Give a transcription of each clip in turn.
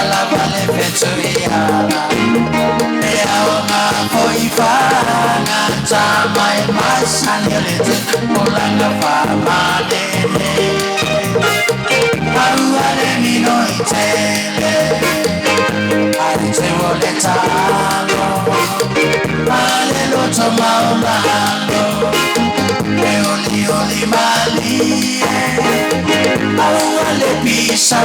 lava le fetuiala E aoga foi faagata mai masani o le tupulaga faamalele Aua le minoi tele Ai te o le talo Ale loto maulalo E oli oli malie Aua le pisa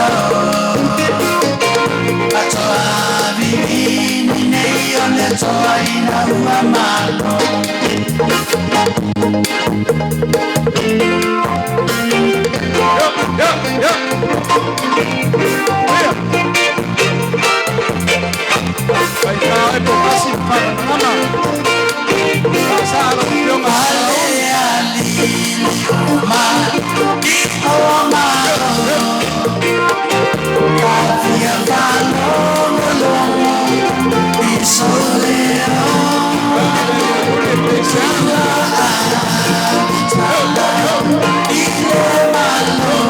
Atoa vivini nei o le toa ina ua malo. Ale alili o ma i o malo Ka fia faalogologo i sou leo Ua avitala i le Malo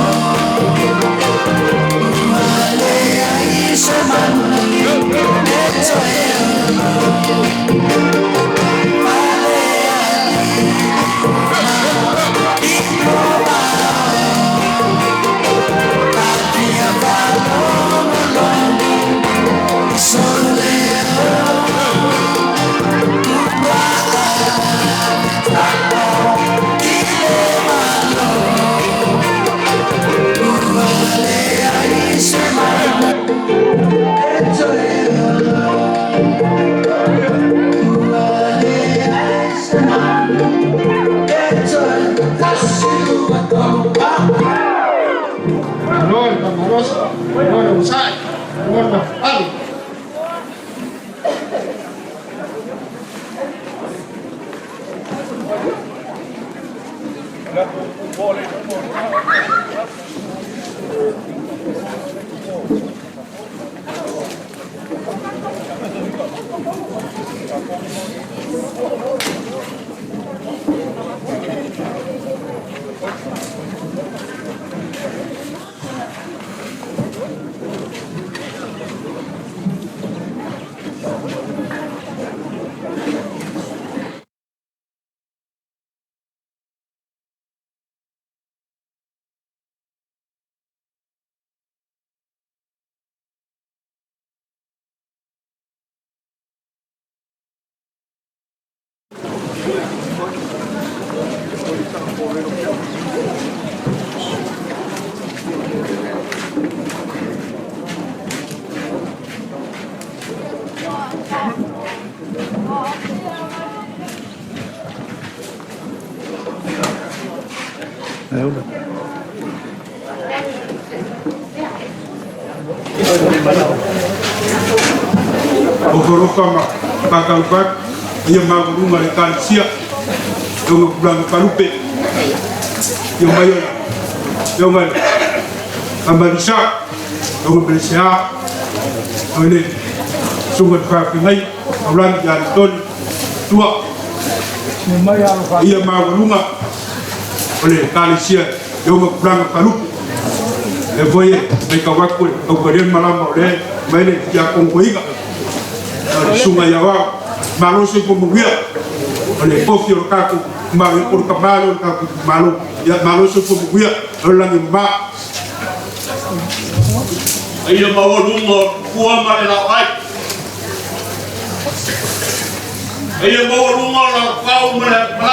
Ua leai se manu e toe olo Fale alii o ma i o mao Ka fia faalogologo i sou leo Ua avitala i le Malo Ua leai se manu e toe olo Ua leai se manu e toe Tasi, lua, tolu, fa. Malo le faamalosi, malo le onosai, malo le lavapapale. Ofo ma faatalofa atu ia maualuga le Ekalesia i ona tulaga palupe i o mai o le Afioga i le Amalisa, Afioga Pelesea, o le Susuga i le Faafeagai Aulani ia Anitoni Tua, ia maualuga o le Ekalesia i ona tulaga palupe. O lea foi e matau atu e tautalia le malama o lea e aumai le tiakono toeaina, o le Susuga ia Aoao. Malo soifua manuia, o le tofi o le tatou itumalo, o le tama lea o le tatou itumalo. Ia malo soifua manuia, o le lagi e mama. Paia maualuga o le tupua ma le laoai. Paia maualuga o lalafau ma le atumalapa.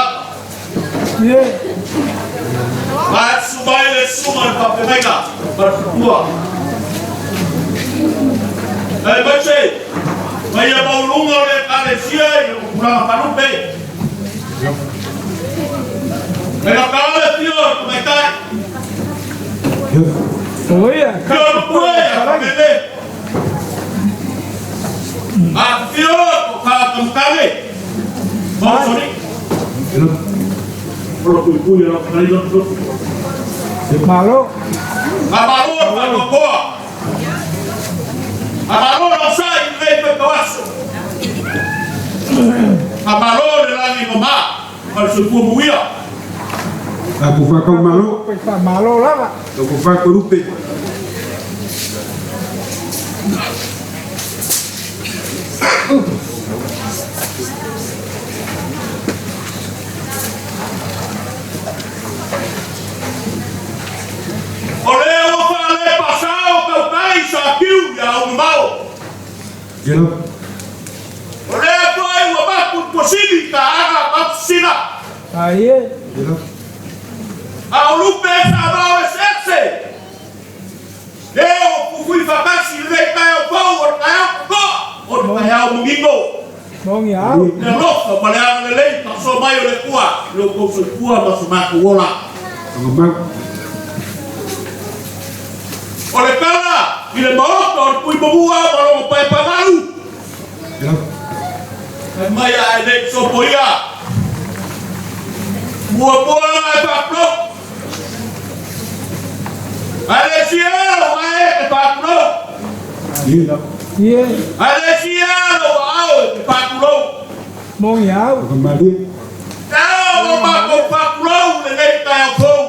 Vaeatu mai le susuga i le faafeagaiga ma le faletua. Aemaise paia maualuga o le Ekalesia i le tupulaga palupe. E lata le afio o le tamaitai. Afio o Lupue ia Kameme. Afifio o Tofa Tamatane ma Usoalii. Malo. Faamalo le faatoatoa. Faamalo le onosai i lenei faitauaso. Faamalo le lagi mama ma le soifua muia. Tatou faatau malo. Faamalo lava. Tatou faatau lupe. O lea ua faalepasao tautai sa piu ia aumamao. O lea foi ua mapu i Tuasivi taaga matusina. A o lupe sa vao eseese, lea ua pupui faatasi i lenei taeao fou o le taeao totoa, o le taeao manino. Le alofa ma le agalelei faasoa mai o le Atua i lo outou soifua ma so matou ola. O le tala i le maota o le Tuimamua ma lona paepagalu, fai mai a e nei sopoia, muamua e faatulou, ae le isi e lou ae e te faatulou. Ae le isi e lou aao e te faatulou. Taeao mo matou faatulou lenei taeao fou.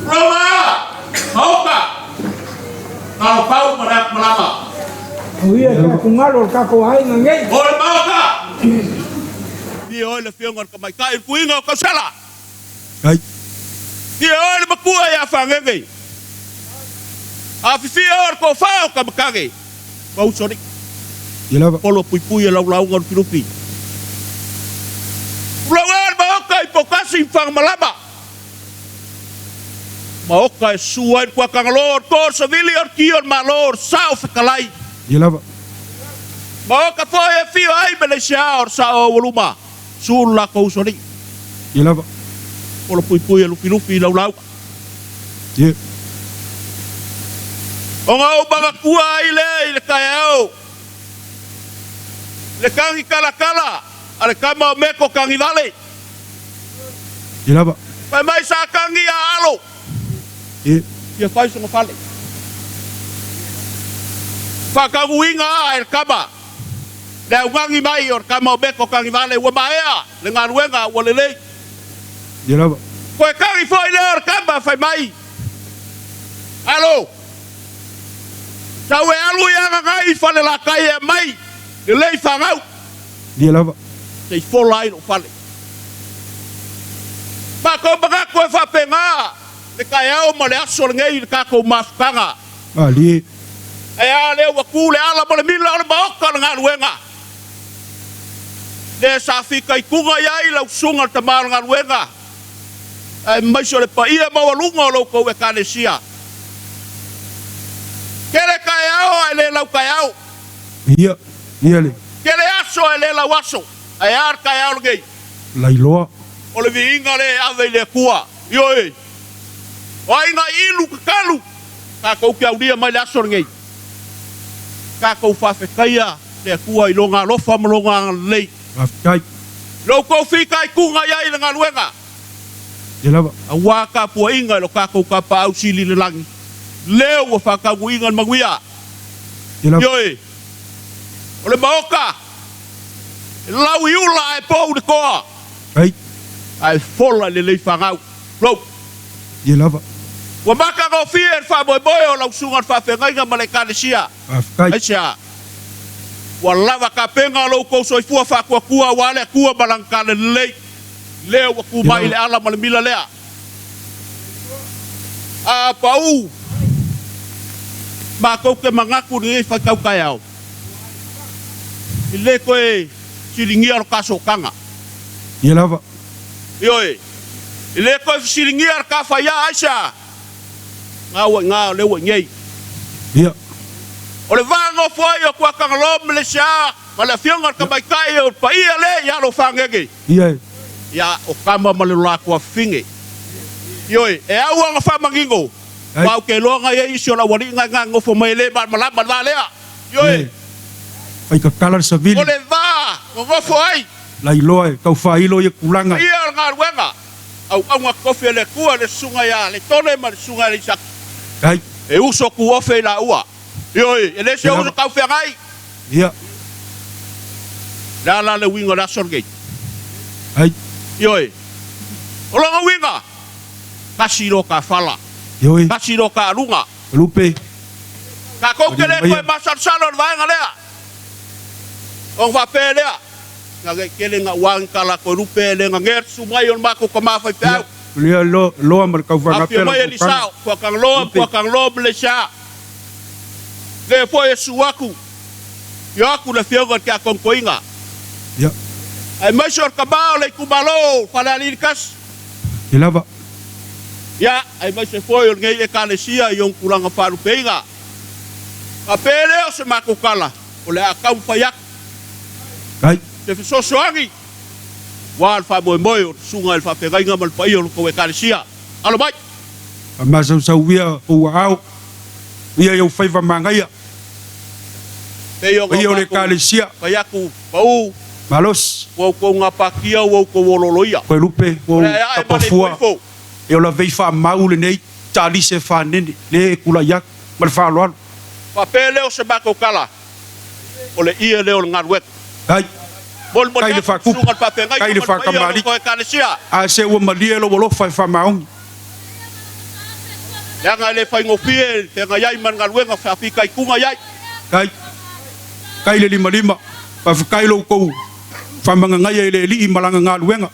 Roma, Maota, Taopau ma le Atumalama. O ia te atugalo o le tatou aiga nei. O le Maota. Ia oe le Afioga i le Tamaitai i le Tuiga o Kausala. Ai. Ia oe le Matua ia Fagege. Afifio oe le Tofa o Tamatage ma Usoalii. Ia lava. Polo puipui e lau lauga lufilufi. Tulou ea le Maota i Poutasi ma Fagamalama. Maota e susu ai le Tuatagaloa o le To o le Savili o le Ki o le Malo o le Sao Fetalai. Ia lava. Maota foi e afio ai Meleisia o le Sao Aualuma, susu le latou Usoalii. Ia lava. Polo puipui e lufilufi i lau lauga. Ia. Ona ou manatua ai lea i le taeao, le tagi talatala a le tama o Meko Tagivale. Ia lava. Fai mai sa tagi ia Alo. Ia. Fia fai sona fale. Faataguina a e le tama le augani mai o le tama o Meko Tagivale ua maea le galuega ua lelei. Ia lava. Toe tagi foi lea o le tama fai mai, Alo, sau e alu i Agagai i Falelatai e aumai lelei fanau. Ia lava. Se i fola ai lou fale. Matou manatu e faapena le taeao ma le aso lenei i le tatou mafutaga. Malie. Ae a lea ua tu le ala ma le mila o le maota o le galuega. Lea sa fitaituga i ai lau susuga le tama o le galuega, aemaise o le paia maualuga o lo outou Ekalesia. Tele taeao ae le lau taeao. Ia, ia le. Tele aso ae le lau aso. Ae a le taeao lenei? Lailoa. O le viiga lea e ave i le Atua. Ioe. O ai nai ilu tatalu tatou te aulia mai le aso lenei? Tatou faafetaia le Atua i Lona alofa ma Lona agalelei. Faafetai. Lo outou fitaituga i ai i le galuega. Ia lava. Aua tapuaiga i lo tatou Tapaau Sili i le lagi, lea ua faataunuuina le manuia. Ia lava. Ioe, o le Maota, e lau i ula ae pou i le toa. Ai. Ae fola i le leifanau. Lou. Ia lava. Ua matagofie le faamoemoe o lau susuga i le faafeagaiga ma le Ekalesia. Faafetai. Aisea? Ua lava tapena lo outou soifua faatuatua aua le Atua ma Lana tala lelei, lea ua tu mai i le ala ma le mila lea. A pau, matou te manatu i lenei faitau taeao, e le toe siligia lo ta sootaga. Ia lava. Ioe, e le toe fesiligia le ta faiā, aisea? Ngā ua i ngā, o lea ua i nei. Ia. O le va nofo ai o Tuatagaloa ma Melesia ma le afioga i le tamaitai o le paia le i alo fagege. Ia e. Ia, o tama ma le latou afafine. Ioe, e au ana faamanino, aua ou te iloa na i ai isi o le aualii na i na nofo mai e le malamalama i le va lea. Ioe. Ia. Faikakala le savili. O le va nonofo ai. Lailoa e tau faailo ia tulaga. Paia o le galuega. Auauna tofi a le Atua le susuga ia Letone ma le susuga ia Isaki. Ai. E uso tuofe i laua. Ioe, e le se uso taufeagai. Ia. Le a la le uiga o le aso lenei? Ai. Ioe. O lona uiga, tasi lo ta fala. Ioe. Tasi lo ta aluga. Lupe. Tatou te Malie le toe maia. masalosalo i le vaega lea. Ona faapea lea, Na le tele na ua ni tala Toelupe e le nanea le susu mai o le matou tama Ia, faifeau. malie Loa ma le Afio Taufagapela mai o Fokaga. Elisao, Puakagaloa, Lupe. Puakagaloa ma Leisia. Lea foi e susu atu, afio atu le afioga i le Tiakono Toeaina, Ia, aemaise o le tama o le itumalo o Falealili 1. ia lava. Ia, aemaise foi o lenei Ekalesia i ona tulaga faalupeina. Faapea lea o se matou tala, o le a taumafai atu Ai. se fesoasoani aua le faamoemoe o le Susuga i le Faafeagaiga ma le paia o lo outou Ekalesia. Alo mai! Faamasausauia ou aao ia i ou faiva magaia. Pei ona o Paia o le matou Ekalesia. fai atu, pau, Malosi. ua outou gapatia, ua outou ololoia. Koelupe, ua O le ou aeae ma le tapafua ifoifo. e ola vei faamau lenei talise fanene le e tulai atu ma le faaaloalo. Faapea lea o se matou tala, o le ie lea o le galuega. Kai, Molimoli kai le atu i le faakupu, susuga i le faafeagaiga kai le ma le paia o lo faakamali'i, outou Ekalesia. a se ua malie lou alofa e faamaoni. Leaga e le faigofie le feagai ai ma le galuega faafitaituga i ai. Kai, kai le limalima, faafetai lo outou faamagagaia i le Alii ma lana galuega.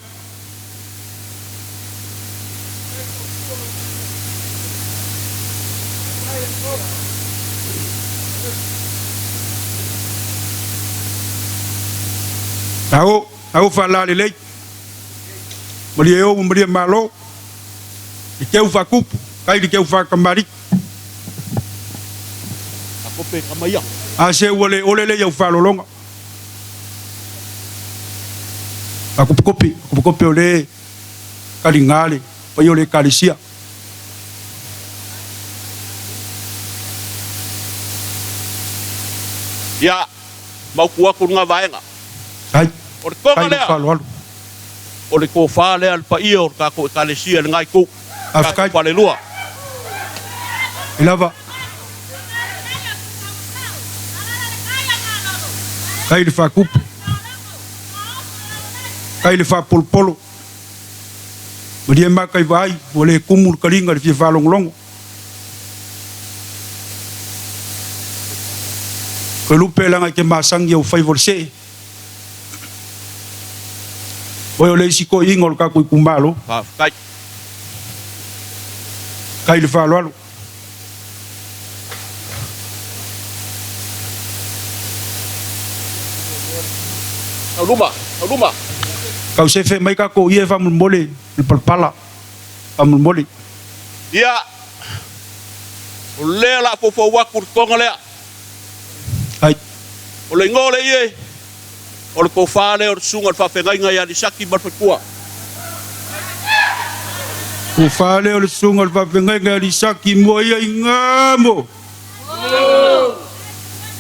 Ao, ao faalalelei, malie ou malie malo, i keu faakupu, kai li keu faakamali'i. A se ua le ole le i au faalologa. A kopikopi, kopikopi o le kaliga le paia o le Ekalesia. Ia, mautu atu lena vaega. Ai, O le toga ai lou lea, faaaloalo. o le tofa lea a le paia o le tatou Ekalesia i lena itu, tatou Faafetai. falelua. E lava. Kai le faakupu. Kai le faapolopolo. Malie maka i vaai, ua le kumu le kaliga i le fia faalogologo. Koe lupe leaga e te masani i ou faiva o le see. Oe o le isi toeaiina o le tatou itumalo. Faafetai. Kai le faaaloalo. Tau luma, tau luma. Tau sefe mai tatou ie faamolemole le palapala faamolemole. Ia, o lea o le a foufou atu le toga lea. Ai. O le igoa o le ie, o le tofa lea o le susuga i le faafeagaiga ia Lisaki ma le faletua. Tofa lea o le susuga i le faafeagaiga ia Lisaki mua ia i Gamo.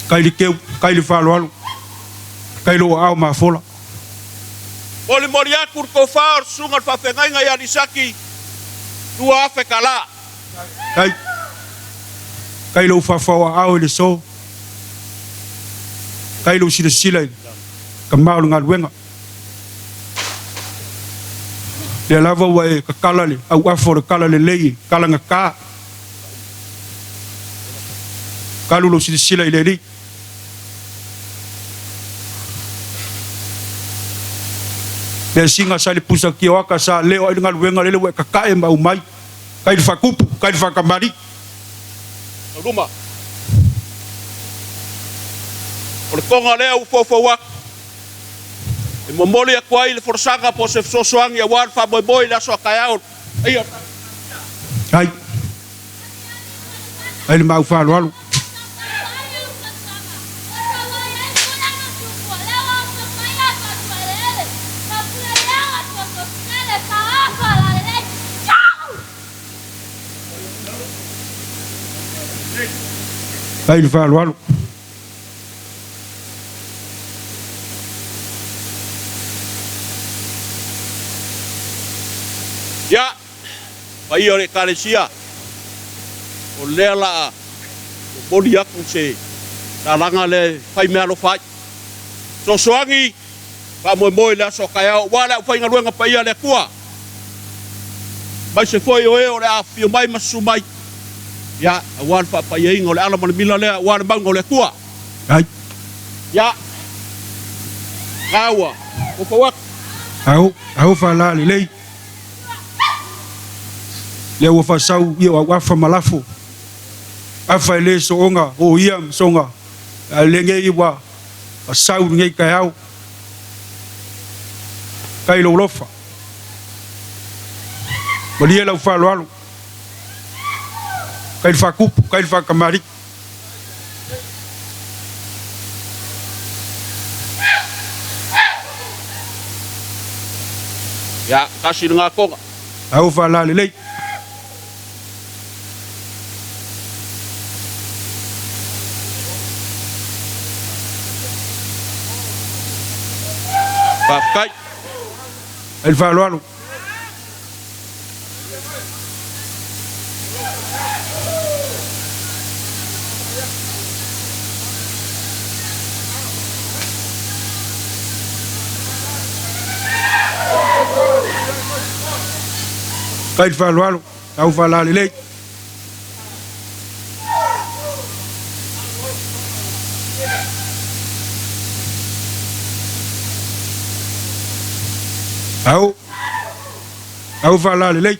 Kai le keu, kai le faaaloalo, kai lou aao mafola. Molimoli atu le tofa o le susuga i le faafeagaiga ia Lisaki 2000 tala. Kai, kai lou faafao aao i le so. Kai lou silasila i le kama o le galuega. Lea lava ua e kakala le auafa o le kala lelei e kalagata. Kalu lou silasila i le Alii. Lea siga sa i le pusa kioaka sa leo ai le galuega lele ua e kakae ma aumai. Kai le faakupu, kai le faakamali'i. Luma. O le toga lea ua foufou atu e momoli atu ai le folasaga po o se fesoasoani aua le faamoemoe i le aso a taeao. Aia. Ai. Ai le mau faaaloalo. Ai le faaaloalo. Ia, paia o le Ekalesia, o lea la a momoli atu se lalaga lea e fai meaalofa ai. Fesoasoani, faamoemoe i le aso a taeao aua le aufaigaluega paia a le Atua, aemaise foi o e o le a afifio mai ma susu mai. Ia, aua le faapaiaina o le ala ma le mila lea aua le mauga o le Atua. Ai. Ia, na ua foufou atu. Ao, ao faalaa lelei. Lea ua faasau ia o au afa ma lafo. Afa e le sooga o ia ma soga, ae lenei ua faasau lenei taeao. Kai lou lofa. Malie lau faaaloalo. Kai le faatupu, kai le faatamalii. Ia, tasi lena toga. Ao faalalelei. Faafetai. Ai le faaaloalo. Kai le faaaloalo, tau faalalelei. Ao. Au faalalelei.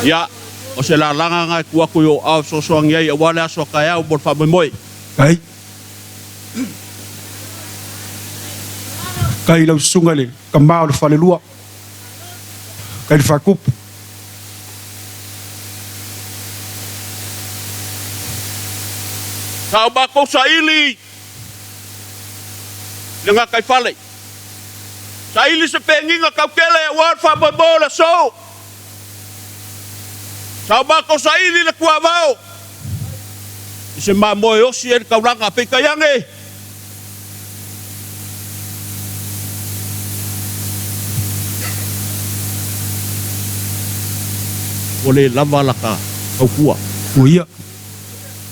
Ia. O se lalaga na e tuu atu i ou aao e fesoasoani ai aua le aso a taeao mo le faamoemoe. Kai. Kai lau susuga i le tama o le falelua. Kai le faatupu. Sa o matou saili i le gataifale. Saili se peniga tautele aua le faamoemoe o le aso. Sa o matou saili le tuavao i se mamoe e osi ai le taulaga, peitai ane, ua le lava lata tautua. Ua ia,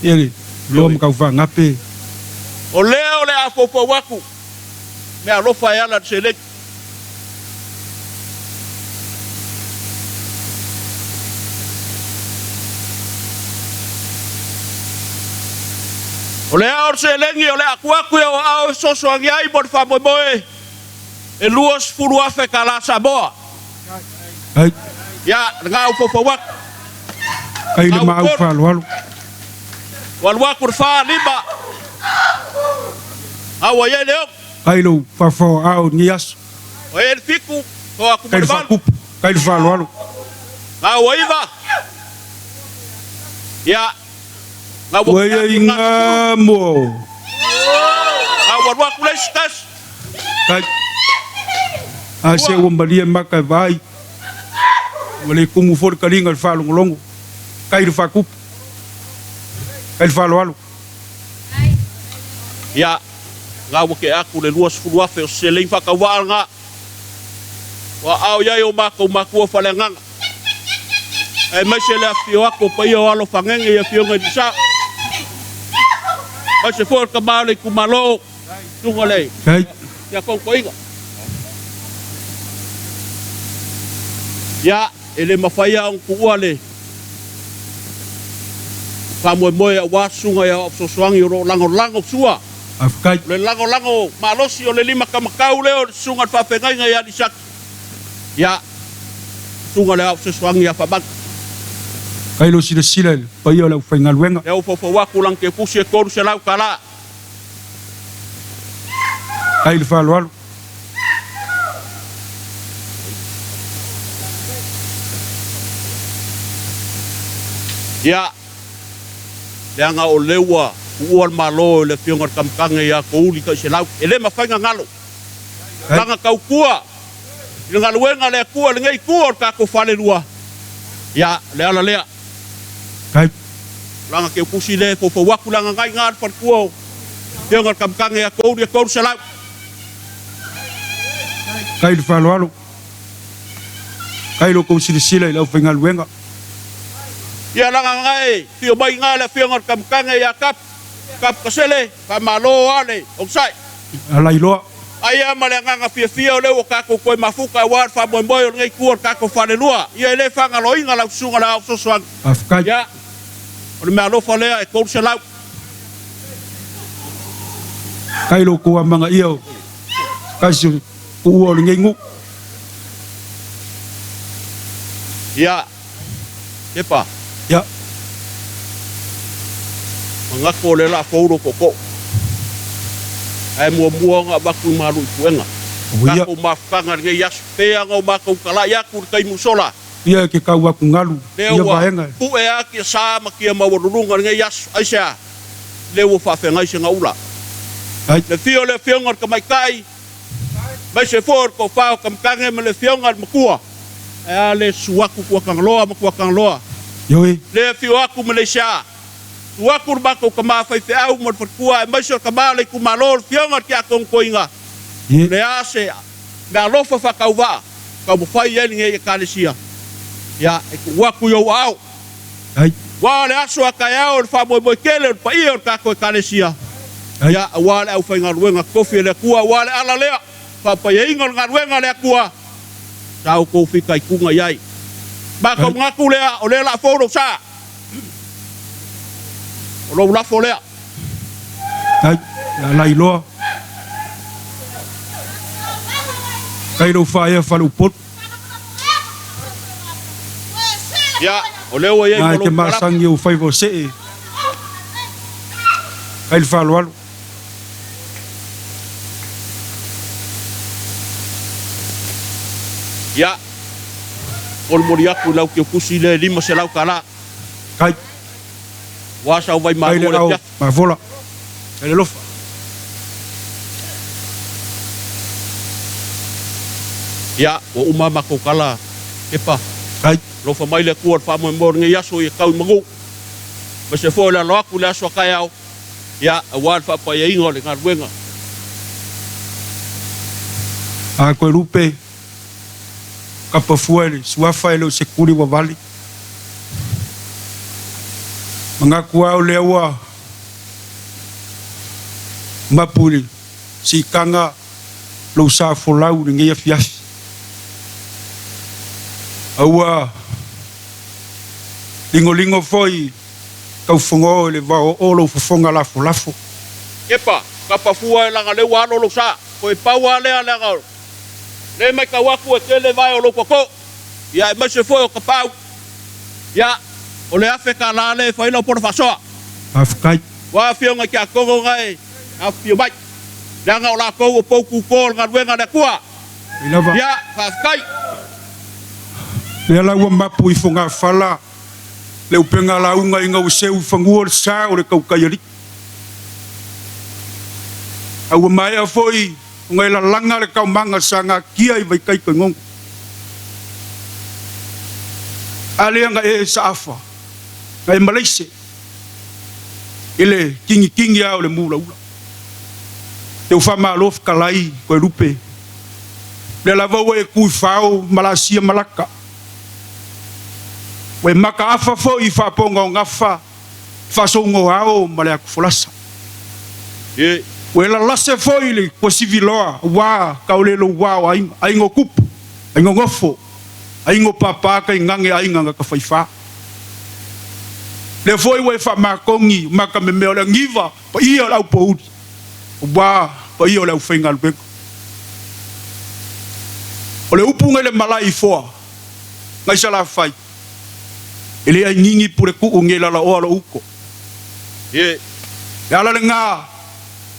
ia le loa ma taufaagape. O lea o le a foufou atu meaalofa e ala i le seleni. O le ao o le seleni o le a tuu atu i ou aao e fesoasoani ai mo le faamoemoe e 20,000 tala Samoa. Ai. Ia, lena ua foufou atu. Ai le maau faaaloalo. Ua alu atu le fa, lima. A ua i ai le ono. Kai lou faafaoaao i lenei aso. O e le fitu, toa atu ma le valu. Kai le faakupu, kai le faaaloalo. Na ua iva, ia, na ua Ua i ai ngā mo. Na ua alu atu le isi tasi. Kai. A se ua malie maka e vaai. Ua le kumu foi le kaliga i le faalogologo. Kai le faakupu, kai le faaaloalo. Ia, na ua tea atu le 20,000 o se seleni faatauvaa lena ua aao i ai o matou matua faaleagaga, aemaise le afifio atu o paia o alo fagege i Afioga i Lisa, aemaise foi o le tama o le itumalo, susuga le Tiakono Toeaina. Ia, e le mafai lava ona tuua le faamoemoe aua susuga i aoao fesoasoani o lo o lagolago sua. Faafetai. O le lagolago malosi o le limatamatau lea o le susuga i le faafeagaiga ia Lisaki. Ia, susuga i le aoao fesoasoani ia Faamanu. Kai lou silasila i le paia o le aufaigaluega. Lea ua foufou atu lana tepusi e $300. Kai le faaaloalo. Ia, leaga o lea ua tuua le Malo e le Afioga i le Kamupani ia Touli Taiselau, e le mafai na galo. Lana tautua i le galuega a le Atua i lenei itu o le tatou falelua, ia, o le ala lea. O lana teutusi lea e foufou atu le aganai na a le faletua o Afioga i le Kamupani ia Touli e 300. Kai le faaaloalo. Kai lo kou silasila i le aufaigaluega. Ia laga e afio mai iga le afioga i le Kamupani ia Kap, Kap Kasele, faamalo a le onosai. Alailoa. Aia ma le agaga fiafia o lea ua tatou toe mafuta aua le faamoemoe o lenei itu o le tatou falelua. Ia e le faagaloina lau susuga le Ao Fesoasoani. Faafetai. Ia, o le meaalofa lea e 300. Kai lo kou amanaia o kasi o Tuua o lenei nuu. Ia, Kepa. Ia. Manatu o lea la fou lou tootoo. Ae muamua ona avatu i malu i puega. Ia. Tatou mafutaga i lenei aso. Pei ona o matou talai atu i le taimi ua sola. Ia e ke kau aku galu Lea ia ua vaega. pue a kia sa ma kia maualuluga i lenei aso. Aisea? Lea ua faafeagai se gaula. Ai. Le afio o le Afioga i le Tamaitai. Aemaise foi o le tofa o Kamatane ma le Afioga i le Matua, ae a le susu atu Tuatagaloa ma Tuatagaloa. Ioe. Le afio atu Maleisia, susu atu le matou tama faifeau ma le faletua aemaise o le tama o le itumalo le Afioga i le Tiakono Toeaina, Ie. o le a se meaalofa faatauvaa taumafai i ai lenei Ekalesia, ia e tuu atu i ou aao. Ai. Aua o le aso a taeao o le faamoemoe tele o le paia o le tatou Ekalesia, Ai. ia, aua le aufaigaluega tofi a le Atua, aua le ala lea, faapaiaina o le galuega a le Atua, sa outou fitaituga i ai. Matou Ai. manatu lea, o lea o le a fou lou sa. O lou lafo lea. Ai, ia lailoa. Kai lou faaea faleupolu. Ia, o lea ua i ai Na ma e te lou talapa. masangi ou faiva o see. Kai le faaaloalo. Ia, molimoli atu i lau teutusi lea e 500 tala. Kai. Ua sau vai Kai le malu o le ao afiafi. mavola. Kai le alofa. Ia, ua uma a matou tala, Kepa. Kai. Alofa mai le Atua i le faamoemoe o lenei aso ia tau i manu. Aemaise foi o le alo atu i le aso a taeao, ia, aua le faapaiaina o le galuega. A koe lupe. Kapa fua i le suafa e le o se kuli ua vale. Manatu au lea ua mapu i le siitaga lou sa folau i lenei afiafi. A ua ligoligo foi taufogo i le vao o lou fofoga lafolafo. Kepa, kapa fua e laga lea ua alo lou sa. Toe pau lava lea leaga o lea e matau atu e tele vae o lou toto, ia aemaise foi o tapaau. Ia, o le $1000 lea e fai lau pola faasoa. Faafetai. Ua afioga i tiakono na e afifio mai, leaga o latou o pou tuto o le galuega a le Atua. Mai lava. Ia, faafetai. Lea la ua mapu i fogafala le upega lauga ina ua seu i fanua le sa o le tautai alii. A ua maea foi ona e lalaga le taumaga sa natia i Vaitaito i Gogo. A lea na e saafa, na e malaise i le tigitigi lava o le mulaula. Teu faamalo fetalai Toelupe, lea lava ua e tu i fao ma laasia malaka. Ua e mataafa foi i faapoga o gafa faasouga-o-ao ma le atufolasa. Ua e lalase foi le tuasiviloa aua taolelouā o aiga, aiga o tupu, aiga o nofo, aiga o pāpā tainane aiga na tafaifa. Lea foi ua e faamatogi matamemea o le aniva paia o le aupouli aua paia o le aufaigaluega. O le upu nai le malae i Foa, nai Salafai, E le ainini puletuu nei lalaoa lou uto. Le ala lena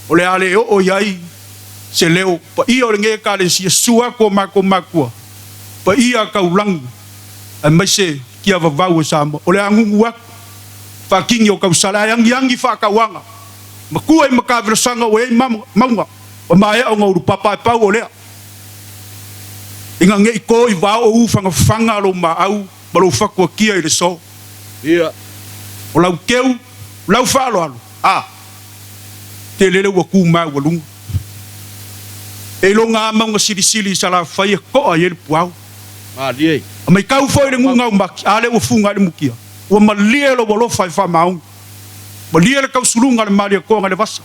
o le a le oo i ai se leo paia o lenei Ekalesia, susu atu o matou matua, paia taulagi aemaise tiavavau o Samoa. O le a gugu atu. Faakigi o Kausala ae agiagi faakauaga makua i makavelosaga ua i ai mauga ua maea ona ulupapa ae pau o lea ina ne i to i vao o u fagafaga lou maau ma lou fatuatia i le so. O lau teu, lau faaaloalo, a tele lea ua tu maualuga. E iloga a mauga silisili i Salafai e to'a i ai le puao. A matau foi i le nuu gaumati, a lea ua fuga ai le mutia. Ua malie lou alofa e faamaoni. Malie le tausuluga a le Malietoa nai le vasa.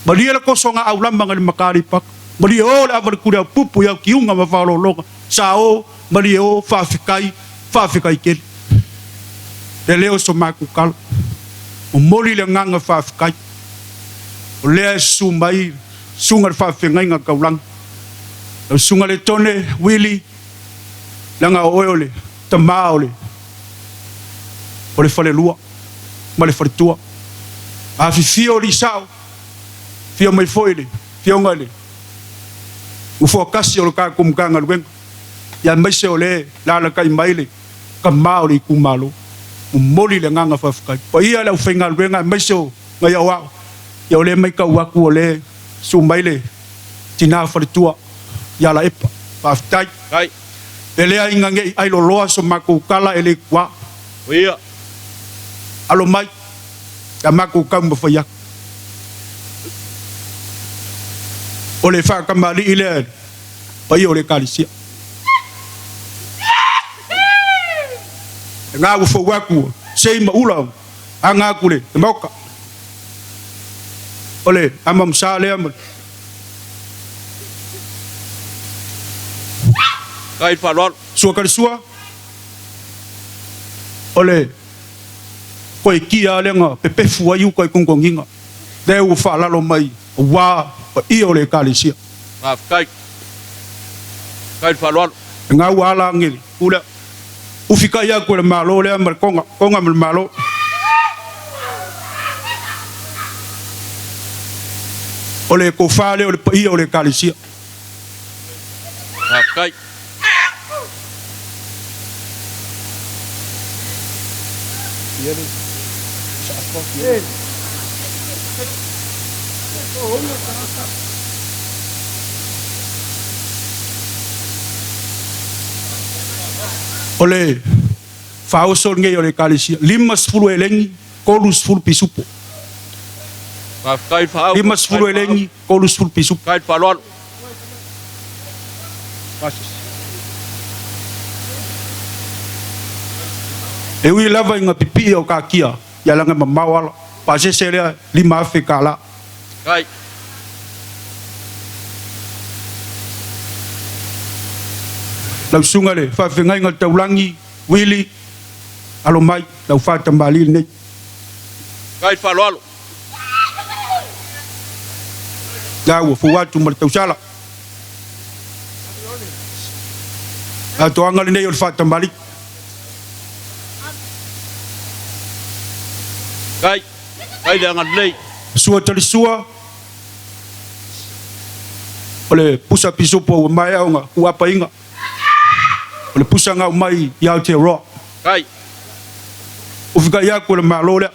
Malie le toso na aulama nai le mata Aleipata. Malie o le ava le Tuliaupupu i autiuga ma faaoloologa. Sa o, malie o, faafetai, faafetai tele. Le leo o so matou tala. Momoli le agaga faafetai. O lea e susu mai susuga i le faafeagaiga taulagi. Lau susuga Letone Willie, leaga o oe o le tama o le o le falelua ma le faletua. Afifio alii sao, afio mai foi le afioga i le Nofoa tasi o le tatou Matagaluega, ia aemaise o le alalatai mai le tama o le itumalo. Momoli le agaga faafetai. Paia i le aufaigaluega aemaise o nai aoao, ia o lea e matau atu o lea e susu mai le tina faletua ia Laepa. Faafetai. E leai ina ne i ailoloa so matou tala e le tua. Alo mai ia matou taumafai atu. O le faatamalii lea i le paia o le Ekalesia. Lena ua fou atu ua sei ma ula ona aga atu le Maota. O le amamsa lea ma le. Kai le faaaloalo. Sua Kalisua, o le koekia lea na pepefu ai uta i togitogiga, lea ua faalalo mai aua paia o le Ekalesia. Faafetai. Kai le faaaloalo. Lena ua ala ane le itu lea. Ufi kai atu e le Malo lea ma le Toga, Toga ma le Malo. O le tofa lea o le paia o le Ekalesia. Faafetai. O le faaoso lenei o le Ekalesia, 50 eleni, 30 pisupo. Faafetai le faaau. 50 eleni, 30 pisupo. Faafetai le faaaloalo. E ui lava ina pipii o kakia, ia leaga e mamao ala. Pasese lea $5,000. Kai. Lau susuga i le faafeagaiga o le taulagi, Willie, alo mai, lau faatamalii lenei. Kai le faaaloalo. La ua fou atu ma le tausala. Atoaga lenei o le faatamalii. Kai. Kai le agalelei. Sua Talisua, o le pusa pisupo ua maea ona kuapaina, o le pusa na aumai i Aotearoa. Kai. Ufikai atu e le Malo lea.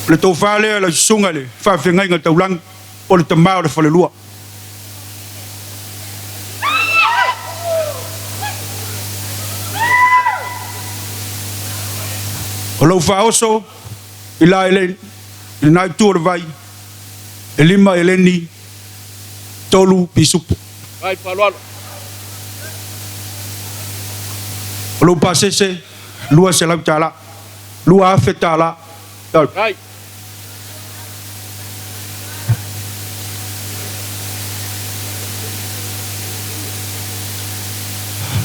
O le tofa lea lau susuga i le faafeagaiga taulagi, o le tama o le falelua. O lou faaoso i la i lena itu o le vai, e lima eleni, tolu pisupo. O lou pasese, $200, $2,000.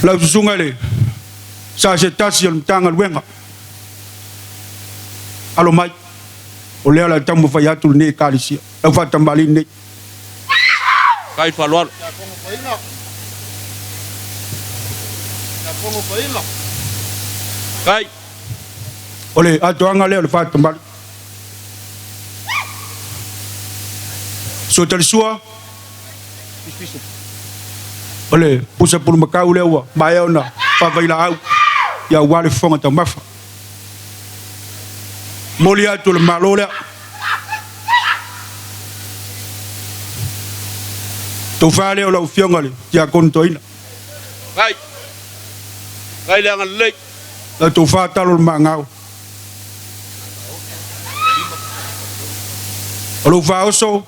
Lau susuga i le sa se tasi o le Matagaluega, alo mai, o lea o le a taumafai atu lenei Ekalesia, lau faatamalii lenei. Kai faaaloalo. Kai. O le atoaga lea o le faatamalii. Suatalisua, o le pusa pulumakau lea ua maea ona faavailaau ia aua le fofoga taumafa. Momoli atu e le Malo lea tofa lea o lau Afioga i le Tiakono Toeaina. Ai. Ai le agalelei. Lau tofa talo o le maagao. O lou faaoso,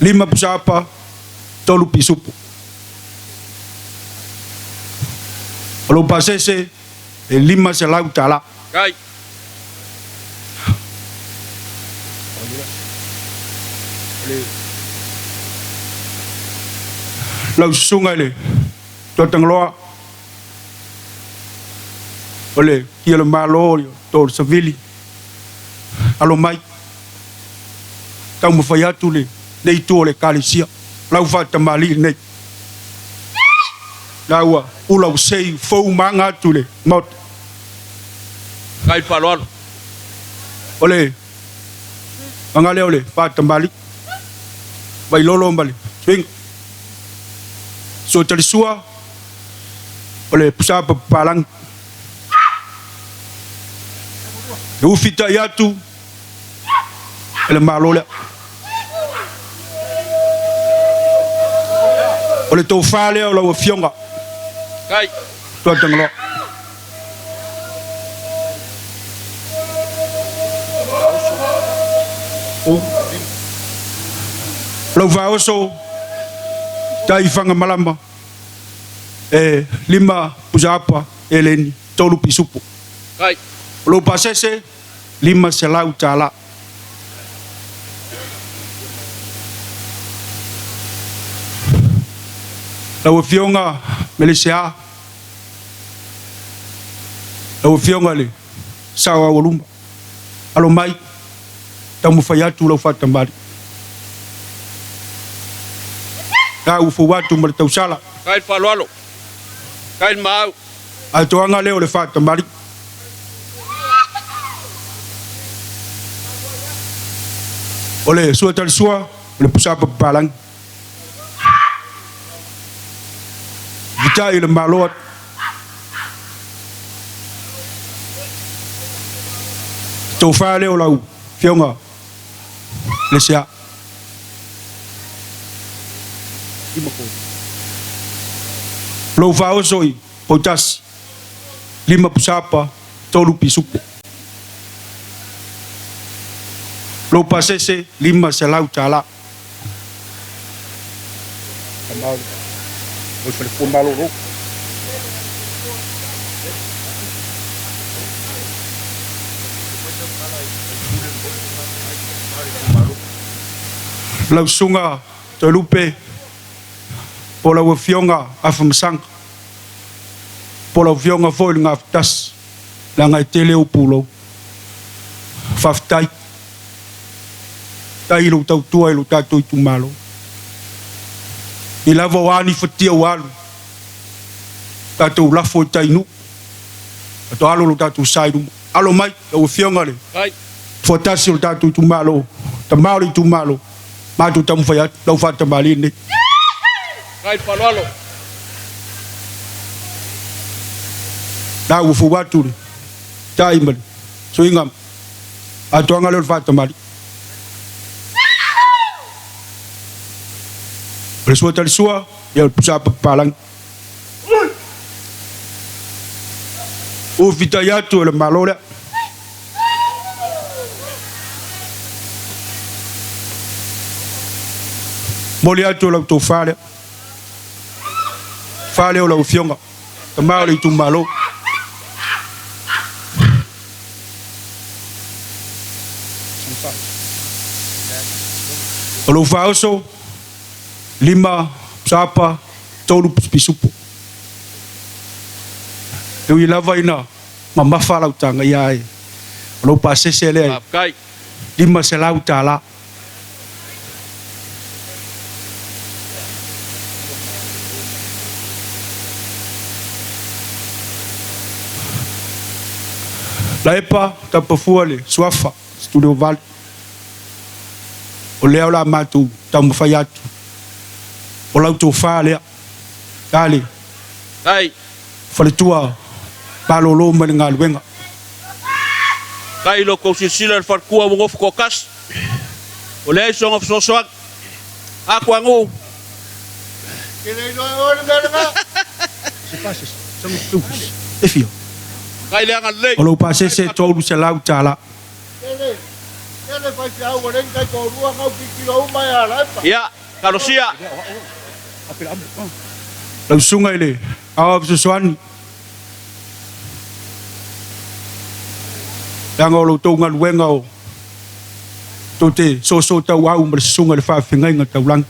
lima pusaapa, tolu pisupo. O lou pasese, e 500 tala. Ai. Lau susuga i le Tuatagaloa, o le Tia o le Malo o le Savili, alo mai, taumafai atu lenei itu o le Ekalesia, lau faatamalii lenei. La ua ula ua sei fou ma aga atu i le Maota. Faafetai le faaaloalo. O le aga lea o le faatamalii, Vailolo ma le Suiga. Suatalisua o le pusa papapalangi. E ufitai atu e le Malo lea. O le tofa lea o lau Afioga Tuatagaloa. Lau Faaoso tai Fagamalama e lima pusaapa eleni tolu pisupo. O lou pasese 500 tala. Lau Afioga Melesea, lau Afioga i le Sao Aualuma, alo mai, taumafai atu lau faatamalii. La ua fou atu ma le tausala. Faafetai le faaaloalo. Faafetai le maau. Atoaga lea o le faatamalii. O le sua talisua, o le pusa papapalangi. Vitai i le Malo atu. Tofa lea o lau Afioga Lesia. Lou faaoso i Poutasi, lima pusapa, tolu pisupo. Lou pasese, 500 tala. Lau Susuga Toelupe po o lau Afioga Afamasaga, po o lau Afioga foi i le Gafatasi, leaga e tele ou pulou. Faafetai. Faafetai i lou tautua i lo tatou itumalo. I lava o a ni fatia ua alu, tatou lafo i tai nuu, tatou alo lo tatou sa i luma. Alo mai lau Afioga i le Toatasi o le tatou itumalo, tama o le itumalo, matou taumafai atu lau faatamalii lenei. Faafetai le faaaloalo. La ua fou atu le tai ma le suiga atoaga lea o le faatamalii. O le sua talisua, ia o le pusa papapalangi. Ua fitai atu e le Malo lea. Momoli atu e la outou fa lea. Fa lea o lau Afioga, tama o le itumalo. O lou faaoso, lima sapa, tolu pisupo. E ui lava ina mamafa lau taga ia ae o lou pasese lea e 500 tala. Laepa Tapafua le suafa Studio Valley. O lea o le a matou taumafai atu. O lau tofa lea. Tali. Ai. faletua malolo mai le galuega. Kai lo kou silasila i le faletua ua nofo toatasi, ua leai sona fesoasoani. A Tuanuu. Kai le agalelei. O lou pasese $300. Ia, talosia. Lau susuga i le Aoao Fesoasoani, leaga o lo outou galuega o tou te soosoo tauau ma le susuga i le faafeagaiga taulagi,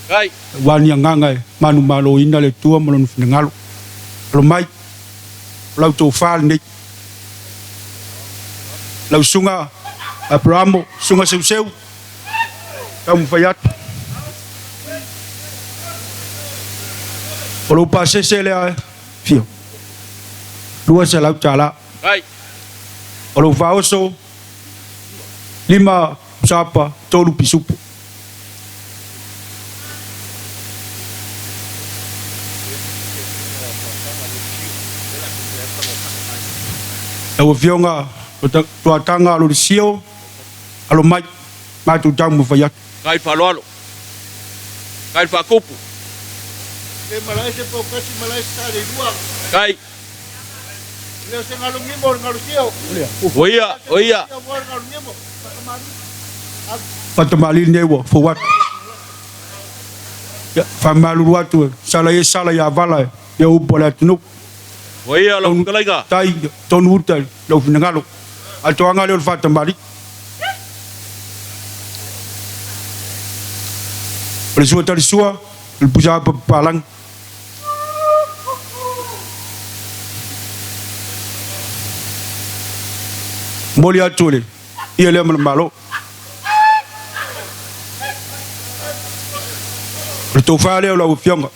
aua ni agaga e manumaloina le Atua ma Lona finagalo. Alo mai, o la outou fa lenei. Lau susuga Aperamo, susuga Seuseu, taumafai atu. O lou pasese lea e fia $200. O lou faaoso 5 sapa 3 pisupo. Lau Afioga Tuataga Alolisio, alo mai, matou taumafai atu. Kai faaaloalo. Kai faatupu. Kai. O ia, o ia. Faatamalii lenei ua fou atu. Ia, faamalulu atu e sala ia sala ia vala e ia upu a le atunuu. O ia lau fetalaiga. Tai tonu uta i lou finagalo. Atoaga lea o le faatamalii. O le sua talisua, o le pusa apa papalagi. Momoli atu le ia lea ma le Malo. O le tofa lea o lau Afioga.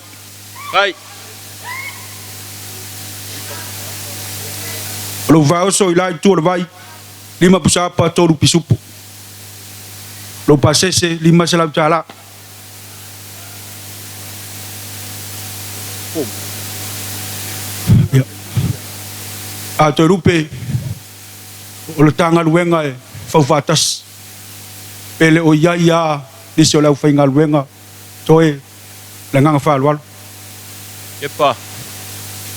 O lou faaoso i la itu o le vai, 5 pusapa, 3 pisupo. Lou pasese, $500. Ia. A Toelupe, o le ta galuega e faufaatasi, pe le o i ai a nisi o le aufaigaluega toe le agaga faaaloalo. Kepa,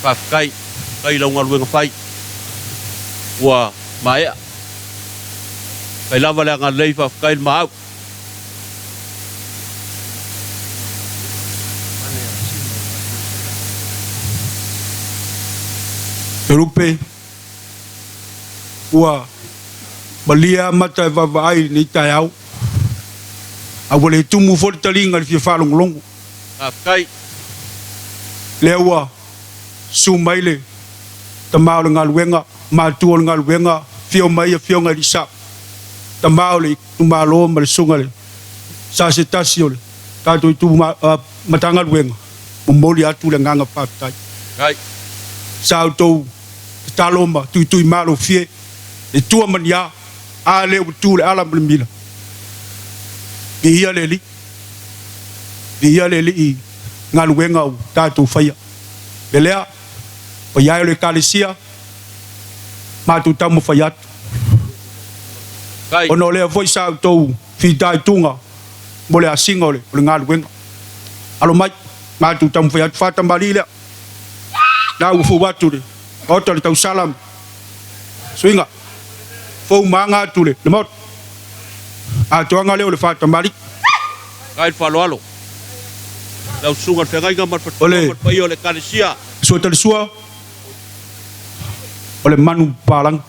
Faafetai, faafetai i lau galuega fai. Ua maea. Faafetai lava le agalelei, faafetai le maau. Lupe, Ua malie lava mata e vaavaai i lenei taeao, a ua le tumu foi le taliga i le fia faalogologo. Faafetai. Lea ua susu mai le tama o le galuega, matua o le galuega, afio mai afioga i Alii Tama o le itumalo ma le susuga i le sa se tasi o le tatou Matagaluega, momoli atu le agaga faafetai. Sa outou tatalo ma tuitui malofie le tua ma ni a, a lea ua tu le ala ma le mila. Viia le Alii, viia le Alii i galuega ua tatou faia. Le lea, paia e o le Ekalesia, matou taumafai atu. Ona o lea foi sa outou fitaituga mo le asiga o le galuega. Alo mai, matou taumafai atu faatamalii lea. Na ua fou atu le Maota le tausala ma suiga. Fou ma aga atu le Maota. Atoaga lea o le faatamalii. Kai le faaaloalo. Lau Susuga i le Feagaiga ma le Faletua ma le paia o le Ekalesia. Sua talisua o le manu papalagi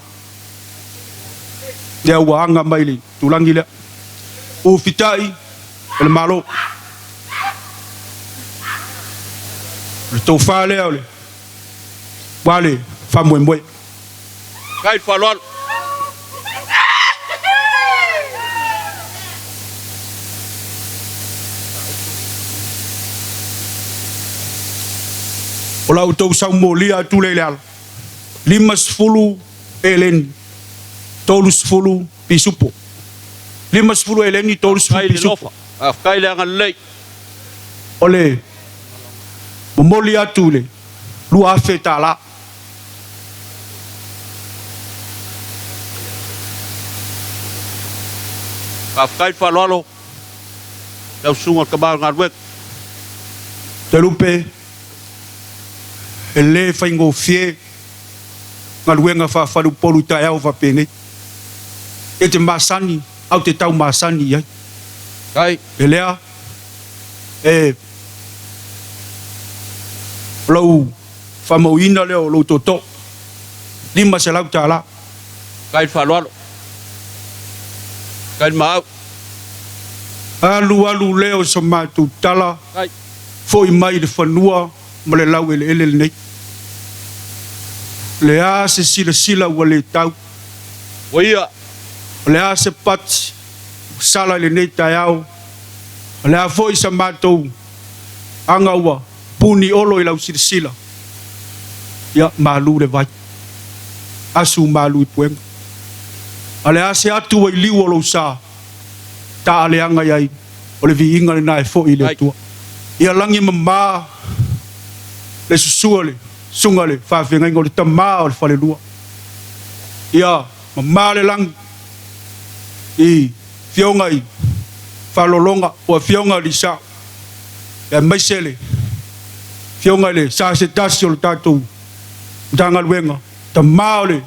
lea ua aga mai le itulagi lea. Ua fitai e le Malo. O le tofa lea o le aua le faamoemoe. Kai le faaaloalo. O la outou saumolia atu lea i le ala, 50 eleni, 30 pisupo. 50 eleni, 30 pisupo. Faafetai le agalelei. O le momoli atu i le. $2,000. Faafetai le faaaloalo i lau Susuga i le Tama o le Galuega. Talupe, e le faigofie galuega faafaleupolu i taeao faapenei. E te masani ae ou te tau masani i ai. Faafetai. E lea, e o lou faamauina lea o lou tootoo, $500. Faafetai le faaaloalo. Faafetai le maau. Alu alu lea o sa matou tala, Faafetai. foi mai i le fanua ma le laueleele lenei. O le a se silasila ua le tau? Ua ia. O le a se pati ua sala i lenei taeao? O le a foi sa matou aga ua puni olo i lau silasila? Ia, malu le vai. Asu malu i puega. A o le a se atu ua i liu o lou sa? Taaleaga i ai, o le viiga lena e foi i le Atua. Ia lagi mama le susu o le susuga i le faafeagaiga o le tama o le falelua. Ia mama le lagi i afioga i Faalologa po afioga i Lisao, aemaise le afioga i le sa se tasi o le tatou Matagaluega, tama o le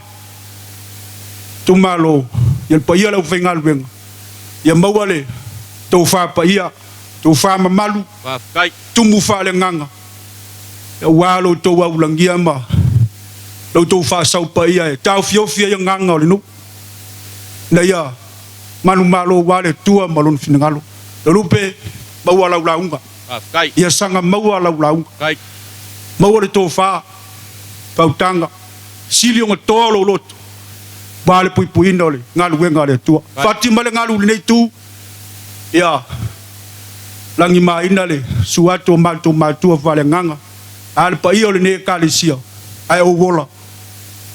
itumalo, ia le paia o le aufaigaluega, ia maua le tofa paia, tofa mamalu, Faafetai. tumu faaleagaga, aua lo outou aulagia ma lo outou faasau paia e taofiofi ai agaga o le nuu, ina ia manumalo aua le Atua ma Lona finagalo. Lelupe, maua lau lauga. Faafetai. Ia saga maua lau lauga. Faafetai. Maua le tofa, fautaga, sili ona toa lou loto aua le puipuiina o le galuega a le Atua. Fati mai le galu i lenei itu, ia lagimaina le susu atu o matou matua faaleagaga, a le paia o lenei Ekalesia, ae ou ola,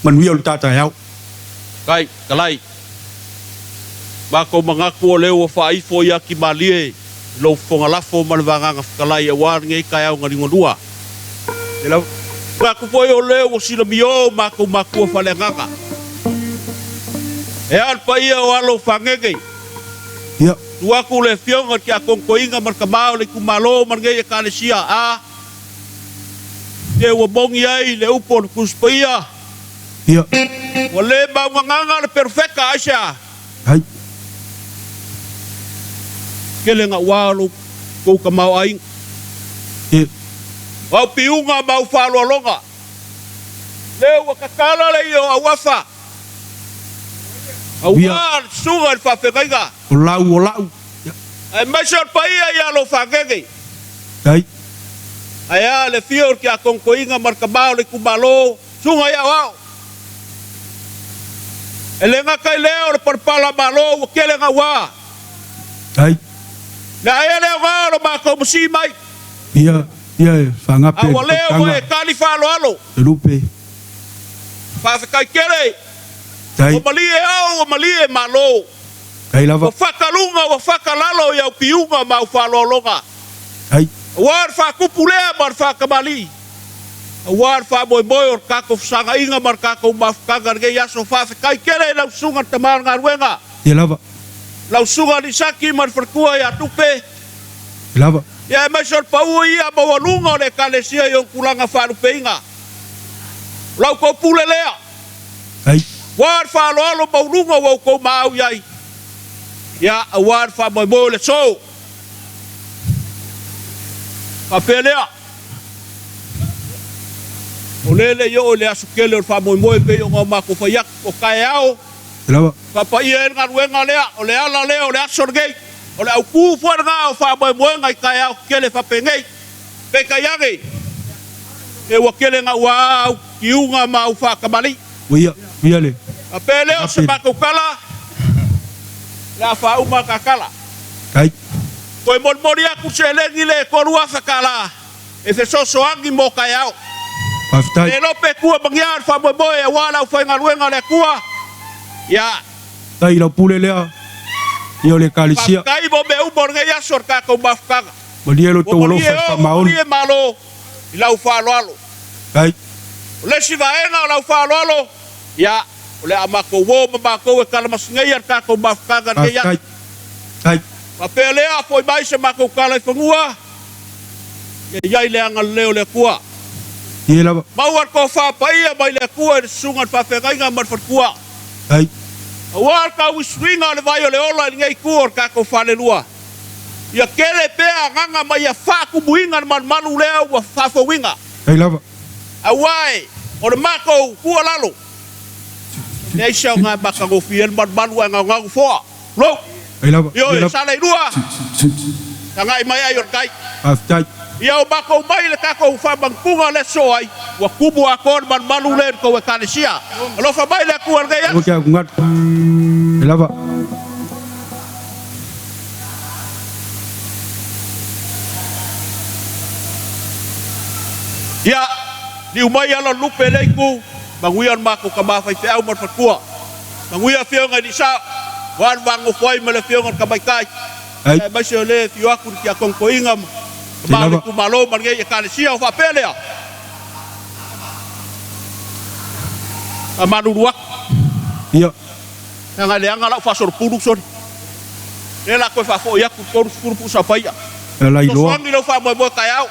manuia o le ta taeao. Faafetai, Talai. Matou manatu o lea ua faaifo i atimalie i lou fofoga lafo ma le vagaga fetalai aua lenei taeao na liugalua. Manatu foi o lea ua silamio matou matua faaleagaga. E a le paia o alo o Fagege? Ia. Tuu atu le afioga i le Tiakono Toeaina ma le tama o le itumalo ma lenei Ekalesia a te ua moni ai le upu o le Tusi Paia. Ia. Ua le maugagaga le perofeta, aisea? Ai. Tele gaua o lo tou tamaoaiga. Ia. O au piuga ma au faaaloaloga. Lea ua tatala le ia o auafa. Aua le susuga i le faafeagaiga. O lau o la'u. Ia. Aemaise o le paia ia lo Fagege. Ai. Ae a le afio o le Tiakono Toeaina ma le tama o le itumalo. Susuga i aoao. E le gata i lea o le palapala malo ua tele gaua. Ai. Le ae le aoga o lo matou masii mai. Ia, ia e faagape A ua lea ua e tali faaaloalo. Le lupe. Faafetai tele. Tai. Ua malie ao ua malie malo. Tai lava. Ua faka luga ua faka lalo i au piuga ma au faaaloaloga. Ai. Aua le faatupu lea ma le faatamalii. Aua le faamoemoe o le tatou fesagaiga ma le tatou mafutaga i lenei aso. Faafetai tele i lau Susuga le Tama o le Galuega. Ia lava. Lau Susuga Lisaki ma le faletua ia Tupe. Ia lava. Ia aemaise o le pau ia maualuga o le Ekalesia i ona tulaga faalupeina. O la outou pule lea. Ai. Aua le faaaloalo maualuga ua outou maau i ai. Ia, aua le faamoemoe o le aso. Faapea lea. O lea e le i oo i le aso tele o le faamoemoe pei ona o matou fai atu, o taeao, faapaia ai le galuega lea, o le ala lea o le aso lenei, o le autu foi lena o faamoemoega i taeao tetele faapenei. Peitai ane, se ua tele naua au tiuga ma au faatamalii. Faapea lea o se matou tala, o le a faauma le ta tala. Toe molimoli atu le seleni lea e $3,000 e fesoasoani mo taeao. Faafetai. Le iloa pe tua magiā le faamoemoe aua le aufaigaluega a le Atua. Ia. Faafetai i lau pule lea ia o le Ekalesia. Faafetai mo mea uma o lenei aso o le tatou mafutaga. Malie lo Ua outou malie alofa e o, ua faamaoni. malie Malo i lau faaaloalo. Ai. O le isi vaega o lau faaaloalo, ia, o le a matou o ma matou e talamaseneia le tatou mafutaga i lenei aso. Faafetai. Faapea lea, foi mai se matou tala i fanua, ia i ai le agalelei o le Atua. Ie lava. Maua le tofa paia mai le Atua i le susuga i le faafeagaiga ma le faletua. Ai. Aua le tauisuiga o le vai o le ola i lenei itu o le tatou falelua. Ia tele pea agaga ma ia faatumuina le malumalu lea ua faafouina. Ai lava. Aua e o le matou tuualalo, e leai se aoga e matagofie ai le malumalu ae gaogaogu foa. Tulou. Ai lava. Ioe, sala i lua, tagai mai ai o le tai. Faafetai. Ia o matou mai le tatou faamagituga lea sosoo ai, ua tumu atoa le malumalu lea i le tou Ekalesia. Alofa mai le Atua i lenei Aua aso. ke atugalu. Ai lava. Ia, liu mai ala o le lupe i lea itu, manuia le matou tama faifeau ma le faletua. Manuia Afioga i alii sao, aua le va nonofo ai ma le Afioga i le Tamaitai, aemaise o le afio atu i le Tiakono Toeaina ma tama o le itumalo ma lenei Ekalesia. O faapea lea, faamalulu atu. Leaga e leaga lau faasolopulu soli. Lea la toe faafoi atu i le 30 pusa paia. Fesoasoani lou faamoemoe taeao.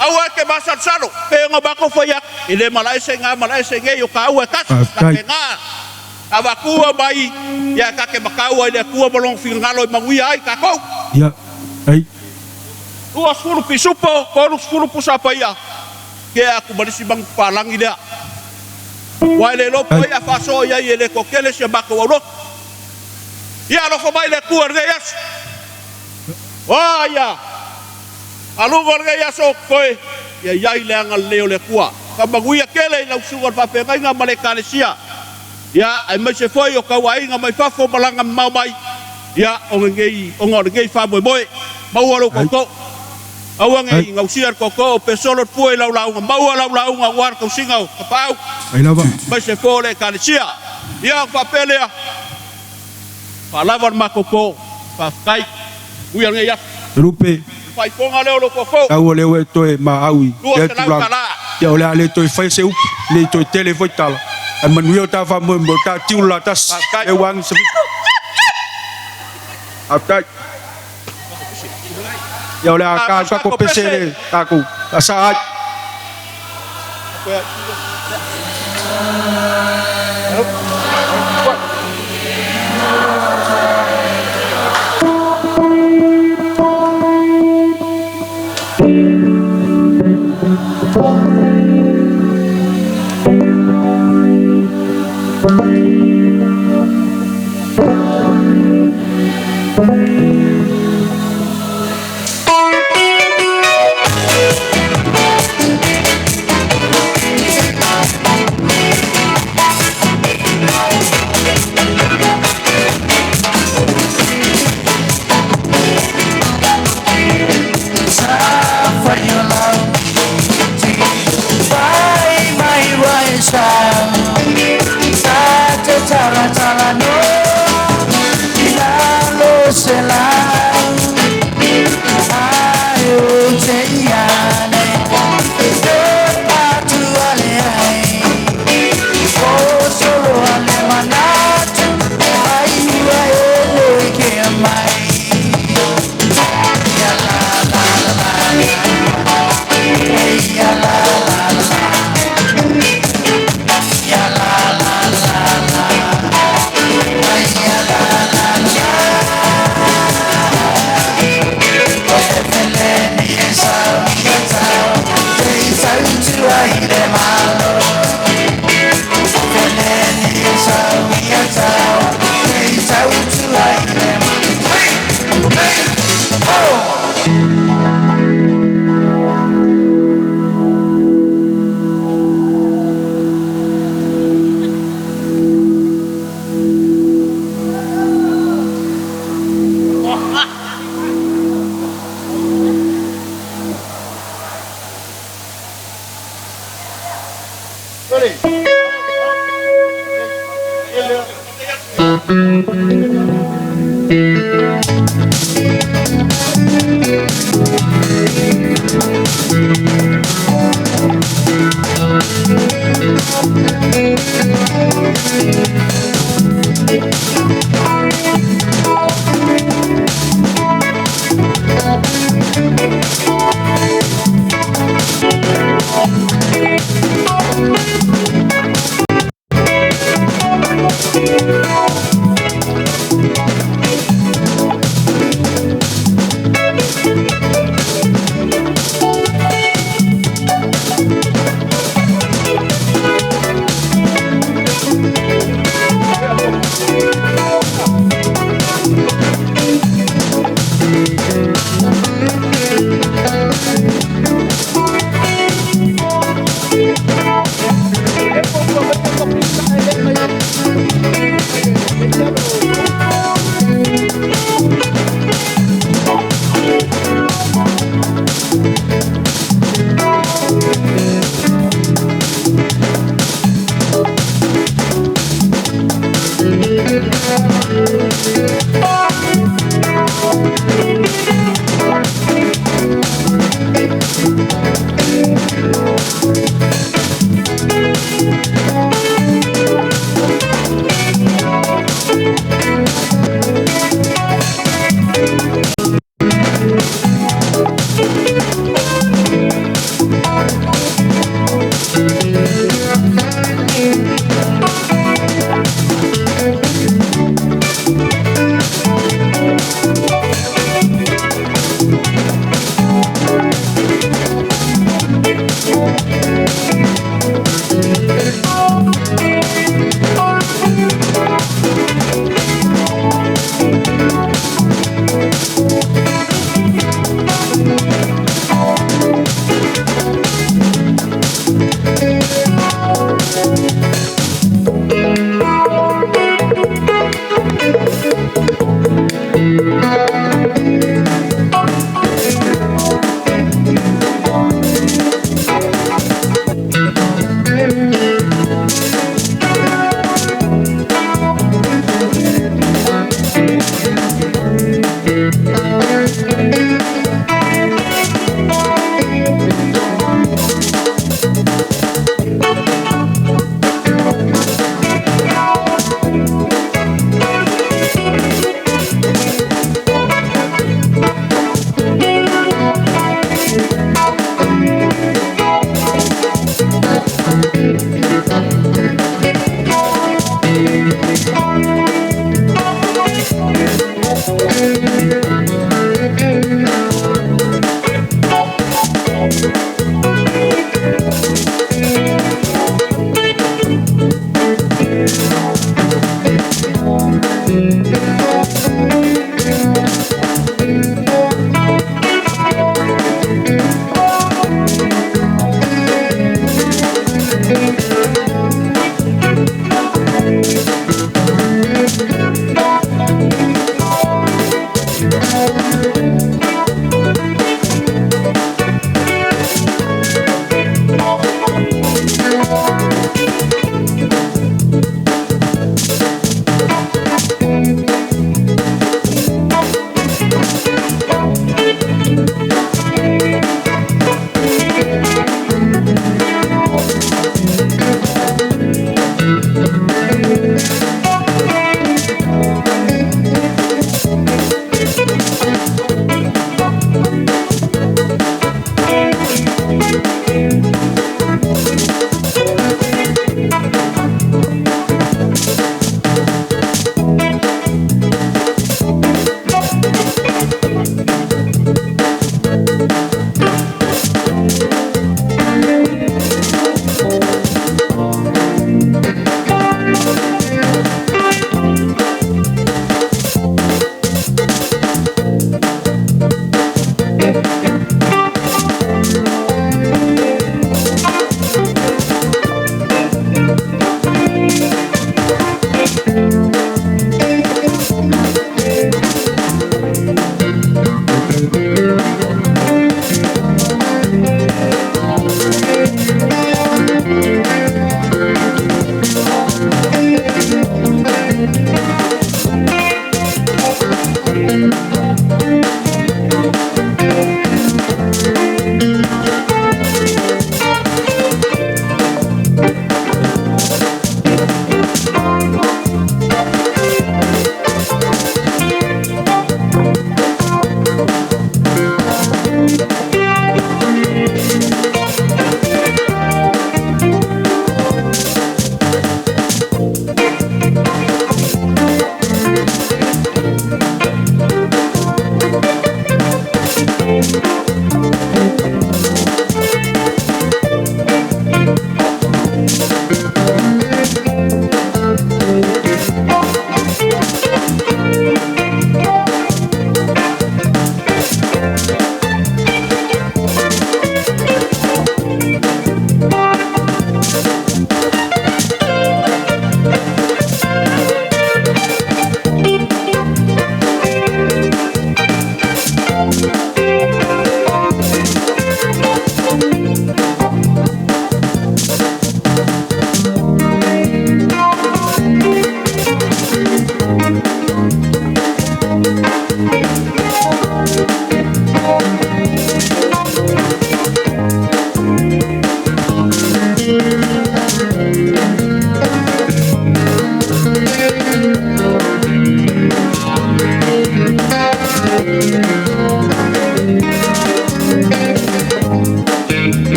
Aua e te masalosalo, pei ona matou fai atu, e le malaese i na malaese i nei, o taua e tasi, ta te na avatua mai, ia ta te matau ai i le Atua ma Lona finagalo e manuia ai tatou. 20 pisupo, 30 pusa paia, tea atu ma le isi manupapalagi lea. Aua e le iloa po o ai a faasoa i ai e le toatele si a matou aulotu. Ia alofa mai le Atua i lenei aso. Oa ia! A luga o lenei aso o totoe, ia i ai le agalelei o le Atua. Faamanuia tele i lau susuga i le faafeagaiga ma le Ekalesia, ia, aemaise foi o tau aiga mai fafo ma laga mamao mai, ia, o lenei, ona o lenei faamoemoe. Maua lou tootoo. Aua ne i gausia le tootoo pe solo le fua i lau lauga. Maua lau lauga aua le tausiga o tapaau, aemaise foi o le Ekalesia. Ia, ona faapea lea. Faalava le matou po. Faafetai. Uia lenei aso. Lupe. Le faaipoga lea o lou tootoo. Taua lea ua e toe maau i lea tulaga. Ia o le a le toe faia se upu, ne i toe tele foi tala, ae manuia o ta faamoemoe, o ta tiu le la tasi, lea ua agi se fitu. Faafetai. Ia o le a ta tatou pese le tatou asa ai.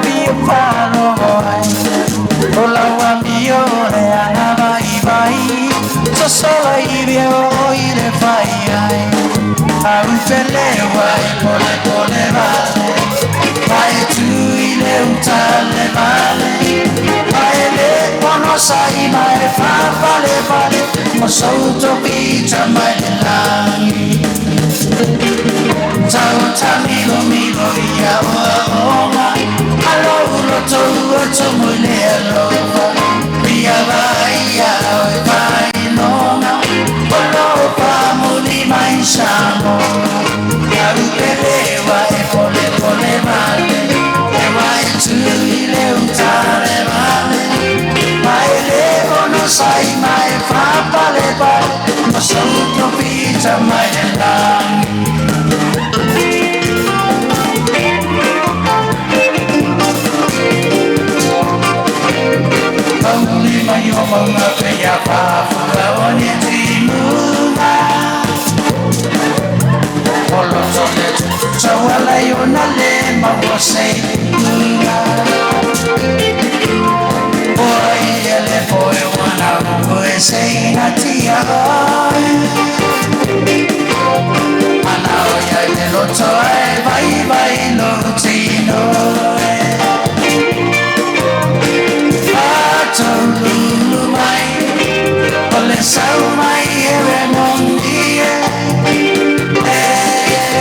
Fia faalogo ai O lau amio le aga vaivai Sosola i vio i le fai ai Au pelewa e pole pole vale Vai tu i le uta le vale Vai le pono sai mai le fa vale vale O souto pita mai le langi Tau tamilo milo ia oa onga Alo ulo tou atomo i le alofa Ia vai ia oe vai longa O lo pamuli mai Samoa Au pelewa e pole pole vale E vai tu i le utare vale Mai le ono sai mai fa pale pale O souto pita mai le langi. Mauli mai o maunga pei a pāpua o ni timuga. O loto le tauala i ona le maua seiga. Oi ele poe wana uku e seina tia oi. Ana o ia le loto e vai vai lo tino e. Lulu mai o le sau mai e re moni e. E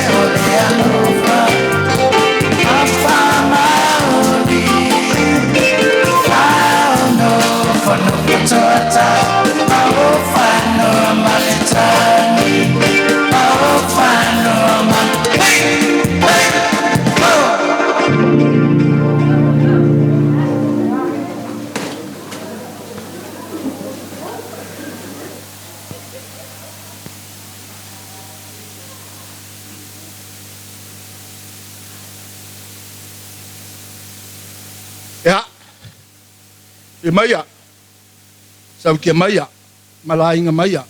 o le alofa apa maoli. Ao no fono toata ao fano maletani ao fano ma. Hey, hey, oh. Ia, e maia, saukia maia, ma laaiga maia,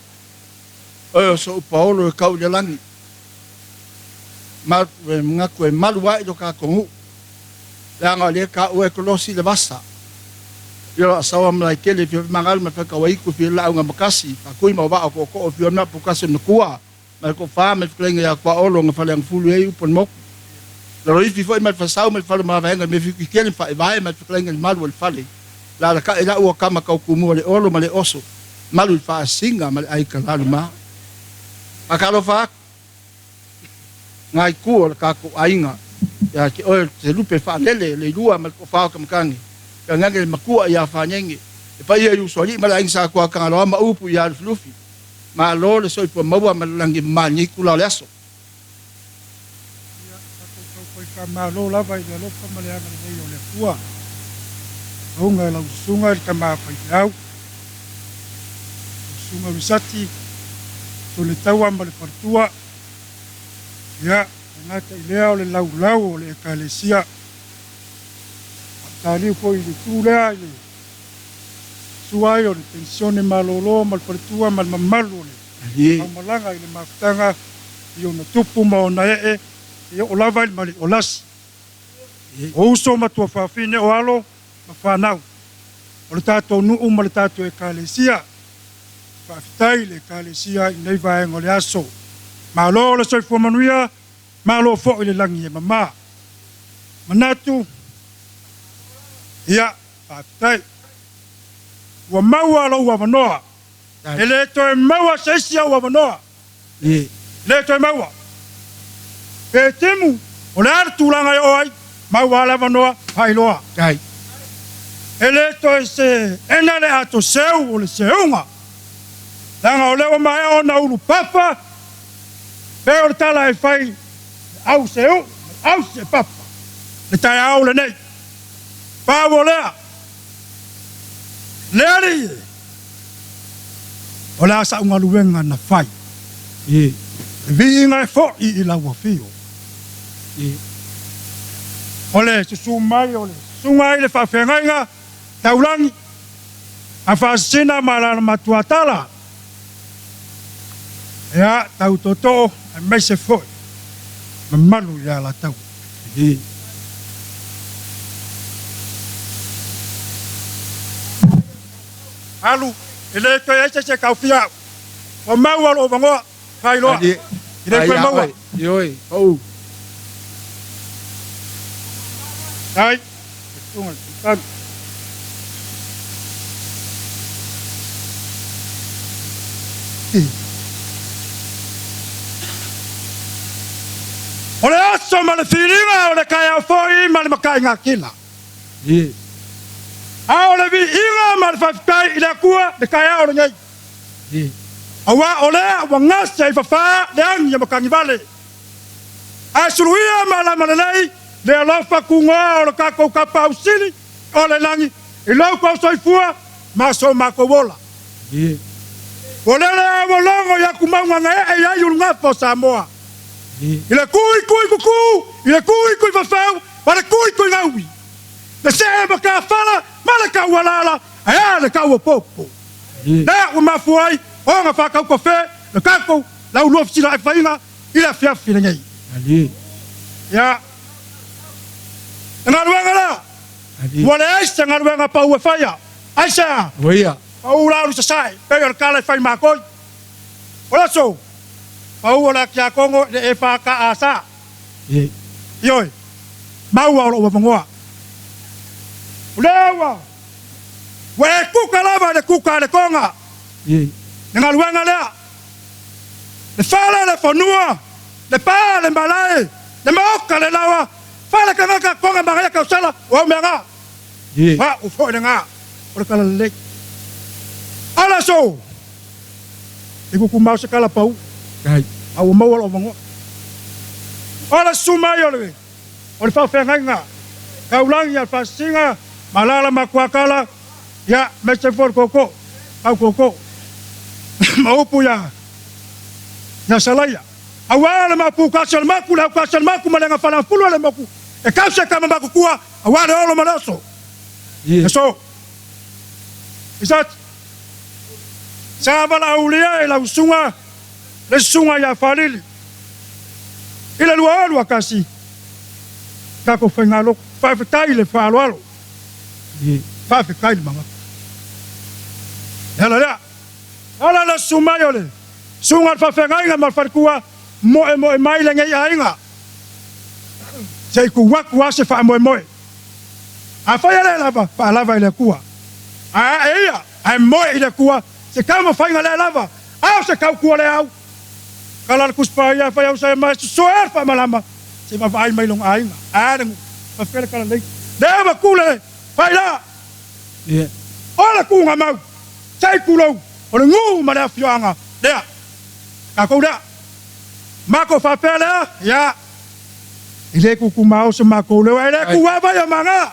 oe o so'u paolo e kau i le lagi, ma e manatu e malu ae i lo tatou nuu, leaga o lea taua e kolosi le vasa. Ia o asawa ma laitele fia magalu ma fekauaiku fia laauga makasi, faatui ma vaa o tootoo fia na pukasi o matua, ma le tofa ma le fetalaiga ia Tuaolo na faleagafulu ai upu o le motu. Laloifi foi ma le fasau ma le fale mavaega i mea fitu tele ma faaevae ma le fetalaiga i le malu o le fale. Lalata'i la ua kama tau tumua le olo ma le oso, malu i le faasiga ma le aikalaluma. Faatalofa atu nā itu o le tatou aiga ia te oe o te lupe faalele le ilua ma le tofa o Tamatane, tainane le matua ia Fanene, le paia i Usoalii ma le aiga Sa Tuatagaloa ma upu ia Lufilufi. Malo le soifua maua ma le lagi mama i lenei itula o le aso. Ia, tatou taufai faamalo lava i le alofa ma le agalelei o le Atua. Auga e lau susuga i le tama faifeau, lau susuga Risati, Soletaua ma le faletua. Ia, e gata i lea o le laulau o le Ekalesia. Faataliu foi i le itu lea i le sua ai o le penisione malolo ma le faletua ma le mamalu o le aumalaga i le mafutaga i ona tupu ma ona ee e oo lava i le maliolasi. O uso ma tuafafine o alo ma fanau o le tatou nuu ma le tatou Ekalesia. Faafetai i le Ekalesia i lenei vaega o le aso. Malo le soifua manuia, malo foi le lagi e mama. Manatu, ia, faafetai. Ua maua lou avanoa. E le toe maua se isi au avanoa. E le toe maua. Pe timu, o le a le tulaga e oo ai, maua le avanoa, faailoa. E le toe se ena le ato seu o le seuga, leaga o lea ua maea ona ulu papa, pe o le tala e fai le au seu ma le au se papa, le taeao lenei. Pau o lea, le Alii e, o le a sa'u galuega na fai, le viiga e fo'i i lau afio. O le susu mai o le susuga i le faafeagaiga taulagi a Faasisina ma lana matuatala, ia, tau tootoo aemaise foi mamalu i le Alataua. Alu, e le toe ai se isi e taofia au. Ua maua lou avanoa, faailoa. Malie. E le Ai toe ia maua. oe. Ioe. Pau. Ai, le susuga i le Sultani. O le aso ma le filiga o le taeao foi ma le mataigatila. A o le viiga ma le faafetai i le Atua le taeao lenei, aua o lea ua gase i fafā le agi a matagivale, ae suluia malama lelei le alofa tunoa o le tatou Tapaau Sili o le lagi i lo outou soifua ma so matou ola. Ua lele a ua logo i atumauga na ee i ai ulugafa o Samoa, i le tuitui kukū, i le tuitui fafau ma le tuitui gaui, le see matafala ma le taualaala, ae a le tauopopo. Lea ua mafua ai ona faatautofe le tatou laulua fesilaaifaiga i le afiafi lenei. Ia, le galuega lea, ua leai se galuega pau e faia. Aisea? Pau la o le sasae, pei o le tala e fai makoi. O le aso, pau o le atiakono i le EFKS. Ioe, maua o lou avanoa. O lea ua ua e kuka lava i le kuka a le Toga, le galuega lea, le fale le fanua, le pa le malae, le maota le laoa, fale tagata Toga manaia tausala, o au mea na. O au foi lena o le tala lelei. A o le aso, i kukumau se tala pau, a ua maua lou avanoa. O le susu mai o le o le faafeagaiga taulagi a le Faasisiga ma alaala ma Tuakala, ia, aemaise foi o le tootoo, au tootoo ma upu ia ia Salaia. Aua le mapu tasi o le maku, le autasi o le maku ma le agafalafulu o le moku, e tausi e tama matutua, aua le olo ma le oso. Aso. Isati. Sa valaaulia e lau susuga le susuga ia Falili i le 2021 tatou faigalotu. Faafetai i le faaaloalo, faafetai i le manatu. Le ala lea, ala le susu mai o le susuga o le faafeagaiga ma le faletua, moemoe mai lenei aiga se i tuu atu lava se faamoemoe. Afai e le lava, faalava i le Atua. Ae ae ia, ae moe i le Atua se taumafaiga le lava, a o se tautua le au. Kala le Tusi Paia, Afai au sae mai, sosoe le faamalama, se i vaavaai mai lona aiga. Ae le faafefea le kala lei. Lea ua tu le fai la. O le tuugamau, se i tulou, o le nuu ma le afioaga lea. Tatou lea. Matou faapea lea, ia, e le tutumao so matou leo, ae le tuuavai o maga.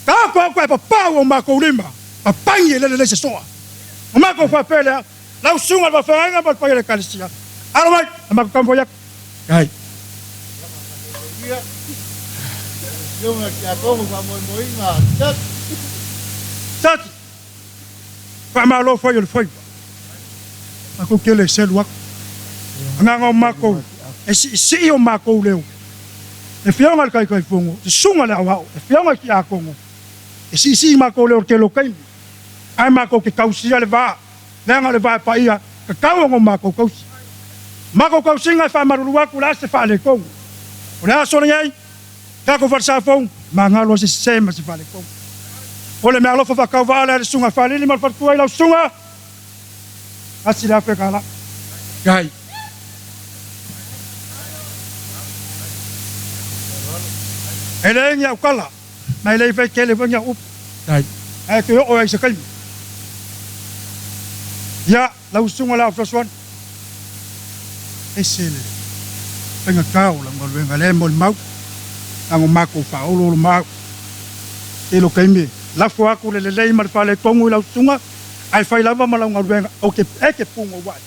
Taoto au e papau o matou lima, papagi e lele lei se soa. O matou faapea lea, lau susuga i le faafeagaiga ma le paia o le Ekalesia, alo mai, na matou taumafai atu. Kai. Sati, Faamalo fai o le faiva. Matou te le selu atu. Agaga o matou e siisii o matou leo. E Afioga i le Taitaifono, e Susuga i le Aoao, e Afioga i le Tiakono, e siisii matou leo i le tele o taimi, ae matou te tausia le va, leaga o le va e paia, tatau ona matou tausi. O matou tausiga e faamalulu atu o le a se faaletonu. O le aso lenei, tatou falesafou, magalo ai se sese ma se faaletonu. O le meaalofa faatauvaa lea a le Susuga Faalili ma le faletua i lau Susuga Asi le afe kala. Kai. E leai ni au kala, ma e leai fai tele foi ni au upu. Kai. Ae toe oo ai i se taimi. Ia, lau Susuga le Ao Fesoasoani, ese le faigata o lau galuega lea e molimau, leaga o matou faaoloolo mau. Tele o taimi e lafo atu le lelei ma le faaletonu i lau susuga, ae fai lava ma lau galuega, ou te e te punouai.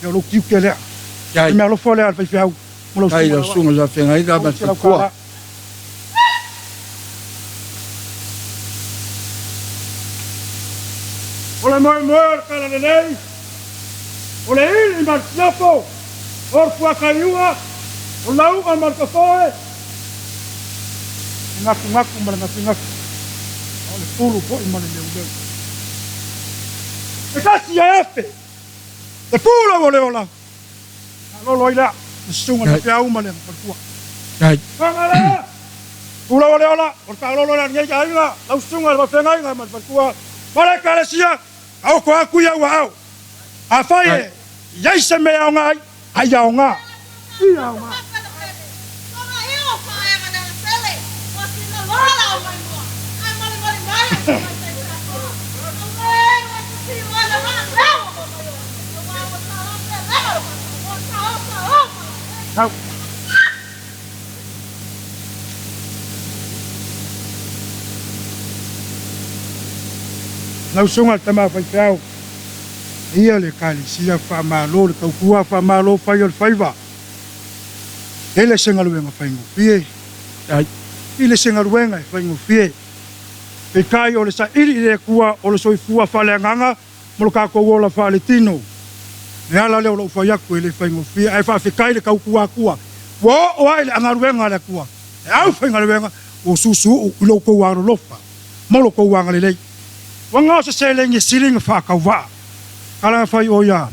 Ia o lou tiute lea. Kai. Le meaalofa lea a le faifeau mo lau Kai susuga lau le Ao. susuga le faafeagaiga ma le Ou te lau faletua. kālā. O le moemoe o le talalelei, o le ili ma le siapo, o le puakaiua, o lauga ma le tofoe, le gatunatu ma le gasegase, a o le pulu foi ma le leuleu. E tasi ae afe le pulau o le ola, faalolo ai lea le susuga i le feau ma le faletua. Faga lea, pulau o le ola, o le faalolo lea a lenei aiga, lau susuga i le faafeagaiga ma le faletua ma le Ekalesia, taoto atu i au aao. Afai e i ai se mea e aoga ai, a ia aoga. Ia aoga. Lau Susuga i le Tama Faifeau, Ia le Ekalesia faamalo le tautua faamalo fai o le faiva. E le se galuega faigofie. I le se galuega e faigofie. Peitai o le saili i le Atua o le soifua faaleagaga mo lo tatou ola faaletino. Le ala lea o lou fai atu e le faigofie ae faafetai i le tautua Atua ua oo ai le galuega a le Atua. Le aufaigaluega ua suusuuu i lo outou alolofa ma lo outou agalelei. Ua gao se seleni e sili na faatauvaa. Kala na fai o ia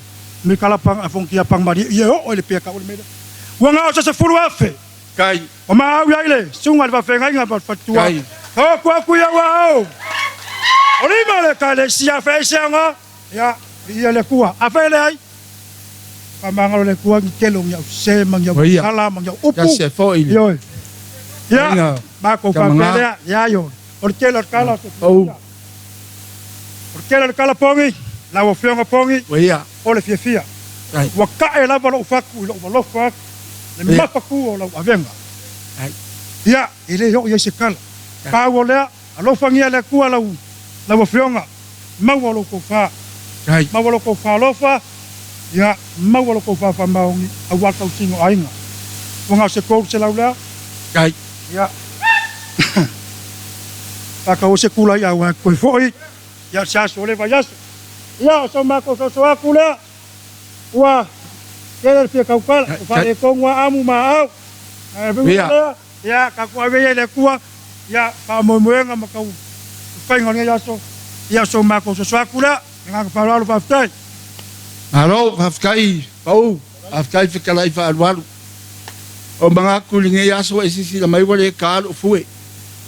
me kala pang a fonkia pang malie ia e oo i le pea kau le mea lea. Ua gao se 10,000. Kai. Ua maau i ai le susuga i le faafeagaiga ma le faletua. Kai. Atu atu ia ua ao. O lima le Ekalesia a fea i se aoga. Ia, viia le Atua. A fea e leai. Faamagalo le Atua ni tele o ni au sese ma ni au Ua ia. tala ma ni au upu. Ia se foi le. Ioe. Ia, Aiga matou Tamaga. faapea lea. Ia, ioe. O le tele o le tala o se Pau. fiafia. O le tele o le tala Pogi, lau Afioga Pogi, Ua ia. o le fiafia. Ai. Ua tae lava lou fatu i lou alofa atu, le Ia. mafaku o lau avega. Ai. Ia, e le oo i ai se tala. Ai. Pau o lea, alofagia le Atua lau, lau Afioga, maua lou tofa. Ai. Maua lou tofa alofa, ia, maua lou tofa faamaoni, aua le tausiga o aiga. Ua na o se 300 lea. Ai. Ia, faatau se kula ia aua e toe foi ia se aso o le vaiaso. Ia, o so matou soso atu lea, ua tele le fia tautala, ua faaletonu lava amu ma aau. Ae ui lea, ia, tatou ave ia i le Atua, ia, faamoemoega ma tau faiga o lenei aso, ia, o so matou soso atu lea. Le agaga faaaloalo, faafetai. Malo, faafetai Pau, faafetai fetalai faaalualu. O manatu i lenei aso ua e silasila mai ua le ta lou fue.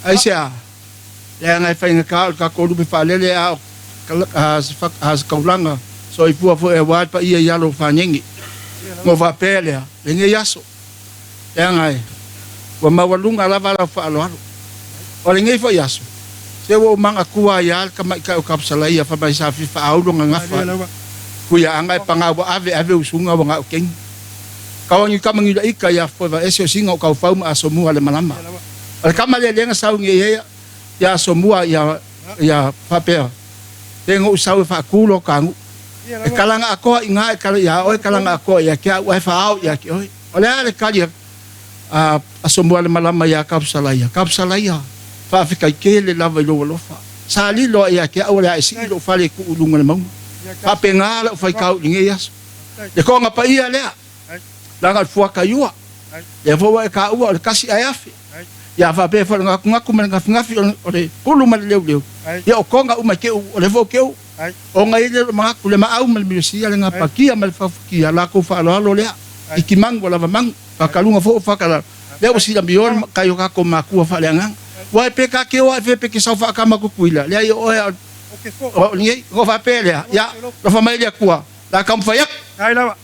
Aisea? Leaga e faigata o le tatou lupe faalele a o se taulaga soifua foi aua le paia i alo o Fanege. Ona ou faapea lea, lenei aso, leaga e ua maualuga lava lau faaaloalo. O lenei foi aso, se ua ou manatua ai lava le tamaitai o Tapusalaia fai mai sa fia faaaulo gagafa i Kuiaaga e paga ua ave ave usuga ua gao keni. Kau angi kama ngi laika ia foe va ese o singa o kau fau ma asomua le malama. O le kama lea lenga sau ngi ia ia asomua ia ia faapea te ngo sau e faakulo ka ngu. E kalanga akoa i ngā e kala ia oe kalanga akoa ia ke au ai faao ia ke oe. O le a le kali a asomua le malama ia Kapsalaia. Kapsalaia faafetai tele lava i lou alofa. Sa lilo ia ke au le a e sii lou fale ku ulunga le maunga. Faapena lau faitau i lenei aso. Le toaga paia lea, leaga o le fuataiua, lea foi ua e taua o le tasi ae afe. Ia faapea foi le gatunatu ma le gafigafi o le pulu ma le leuleu, ia o toga uma e te u, o lea foi ou te u. Ona i ai lea o le manatu, le maau ma le miosia, le gapatia ma le faufatia, latou faaaloalo lea, iki manu ua lava manu, faakaluga foi ua faakalalo, lea ua silamio le matai o tatou matua faaleagaga. Uae pe ta te o ae fe pe te sau faatama Tutuila, leai o oe a o lenei. Ona faapea lea, ia, alofa mai le Atua, Le a taumafai atu. Ai lava.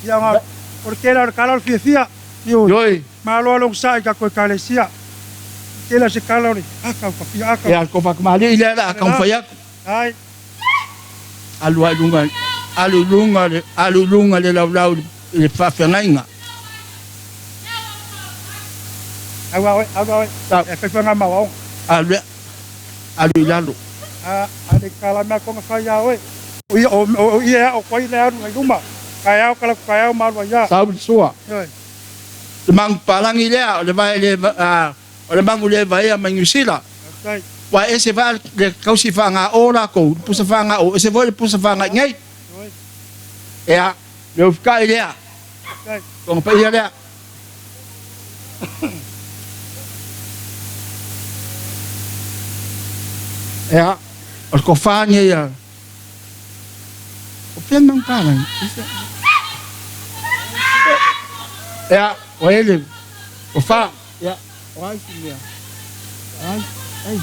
Ia ona o le tele o le tala o le fiafia. Ioe. Ioe. Malo lava le onosai i tatou Ekalesia. Tele o se tala o le aka o ka fia aka. Ia, ko faakamalii lea le a taumafai atu. Ai. Alu lava i luga, alu i luga le, alu i luga le laulau i le faafeagaiga. Alu a oe, alu a oe. E fai fai ngā mau aoga. Alu lea. Alu i lalo. A, a le kala mea kona fai iā oe. O ia, o, o ia e aʻo koe i le alu i luma. Kaeao kala ku kaeao ma alu ai iā. Sau le sua. Ioe. Le magu palagi lea, o le vae le, a, o le magu le vaea mai Niu Sila. Faafetai. Ua ese vae le kausi faagao lakou, le pusa faagao, ese foi le pusa faaga'i nei. Ioe. Ea, le ufika'i lea. Faafetai. Toga paia lea. Ea, o le tofa lenei a O fea le manupapalagi? Ia, ua i ai le tofa. Ia, o a isi mea? Ai, ai.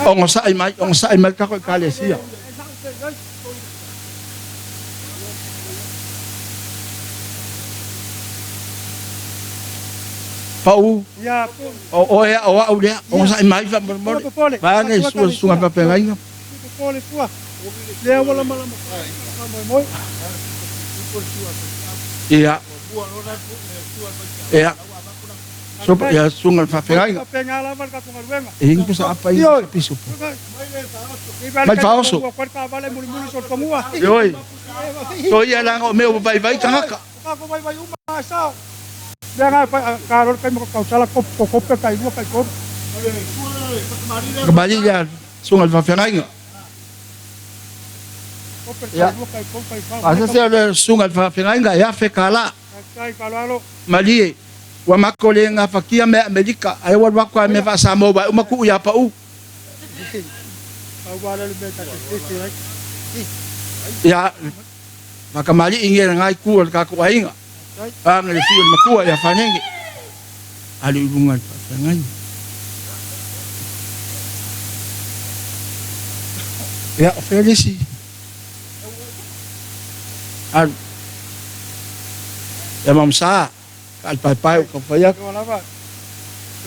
Onosai mai, onosai mai le tatou Ekalesia. Pau, o oe a o au lea, onosai mai faamolemole, vaeane le susuga faafeagaiga. Ia, ia, ia, susuga i le faafeagaiga. E i ai ni pusa apa i le pisupo. Mai faaoso. Ioe. Soia leaga o mea ua vaivai tagata. Kamali'i lea susuga i le faafeagaiga. Ia. Faasese o le susuga i le faafeagaiga e $1000. Malie, ua matou le gafatia mea Amerika, ae ua alu atu lava i mea faa-Samoa ua uma tuu ia pau. Ia, faatamalii nei lena itu o le tatou aiga, vaeane le fiu o le matua ia Fanene, alu i luga i le faafeagaiga. Ia, o fea le isi? Alu. Ia Mamsa, ka le paepae o taumafai atu.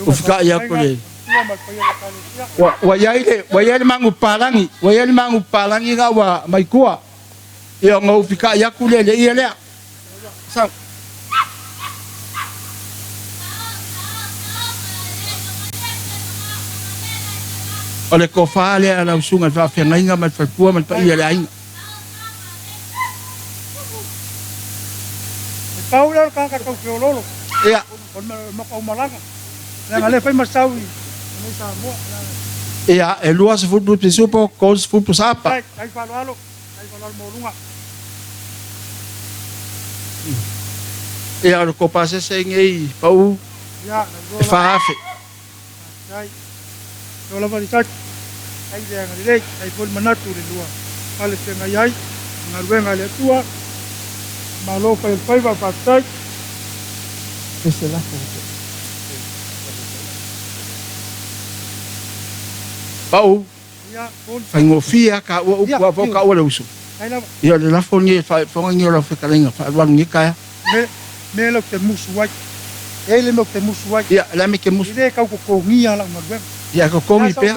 Ua fikaʻi atu le ua iai le ua iai le magu papalagi, ua iai le magu papalagi na ua mai tua. Ia ona ou fikaʻi atu lea i le ie lea. Sau. O le tofa lea a lau susuga i le faafeagaiga ma le faletua ma le paia o le aiga. E pau lea o le tagata tau feoloolo. Ia. O le makaumalaga. Leaga lea fai ma sau i nei Samoa. Ia, e 20 pusa pisupo, 30 pusa apa. Tai faaaloalo, tai faaaloalo maualuga. Ia, o le kopasese nei pau e 4,000. Faafetai. Ua lava le tali. Ai le agalelei, ai foi le manatu i le lua fale feagai ai ma galuega a le Atua. Malo fai o le faiva, faafetai. Ese lafo atu. Pau, faigofie a ka ua upu a po ka ua le uso. Ia le lafo nei e faafofoga nei o lau fetalaiga faalualu nei taeao. Me, me lau te musu ai. E ai le mea ou te musu ai. Ia, le a mea e te musu. E le tau totogia lau galuega. Ia, e totogi pea.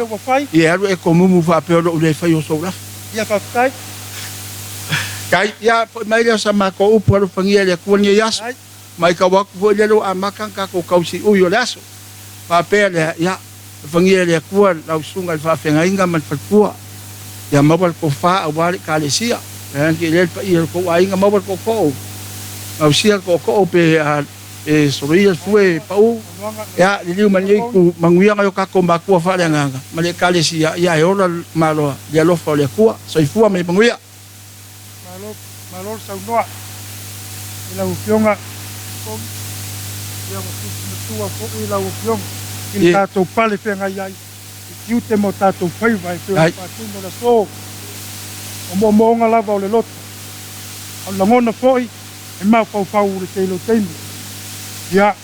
Ia, e alu e tomumu faapea o lou le fai o sou lafo. Ia, faafetai. Kai, ia, foi mai lea o sa matou upu alofagia e le Atua lenei aso. Matau atu foi lea ua amata ona tatou tausiui o le aso. Faapea lea, ia, alofagia e le Atua lau susuga i le faafeagaiga ma le faletua, ia maua le tofa aua le Ekalesia. Leaga i lea le paia o le tou aiga, maua le tootoo, gausia le tootoo pe a pe soloia le fue pau, ia, liliu mai lenei itu, manuia nai o tatou matua faaleagaga ma le Ekalesia, ia e ola le tamaloa i le alofa o le Atua. Soifua ma ia manuia. Malo, malo le saunoa i lau Afioga Tony, ia ua tusi matua foi lau Afioga i le tatou pale feagai ai i tiute ma o tatou faiva e pei ona faatino le aso. O moomooga lava o le loto, a o le lagona foi e mafaufau i le tele o taimi. Ia,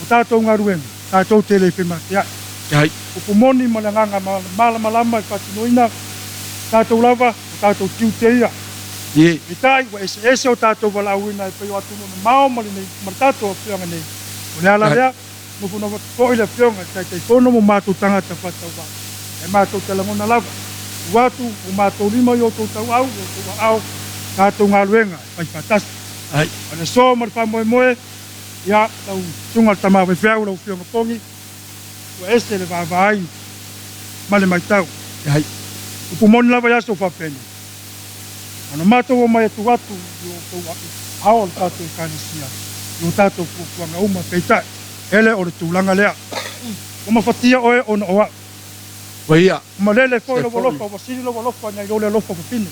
o tatou galuega, tatou te le femateai. Upu moni ma le agaga malamalama e faatinoina tatou lava, o tatou tiute ia. Peitai, ua eseese o tatou valaauina e pei o atunuu mamao ma lenei, ma le tatou Afioga nei. O le ala lea, nofonofo atu foi le Afioga i le Taitaifono mo matou tagata faatauvaa. E matou te lagona lava, tuu atu o matou lima i outou tauau, i outou aao, tatou galuega e fai faatasi. O le aso ma le faamoemoe, ia, lau Susuga i le Tama Faifeau, lau Afioga Pogi, Ua ese le vaavaai ma le matau. Upu moni lava i aso faapenei. Ona matou omai atu atu i o outou ao o le tatou Ekalesia i o tatou fuafuaga uma, peitai, ele o le tulaga lea. Ua mafatia oe ona o a'u. Ua ia. Ua malele foi lou alofa, ua sili lou alofa nai lo le alofa o fafine.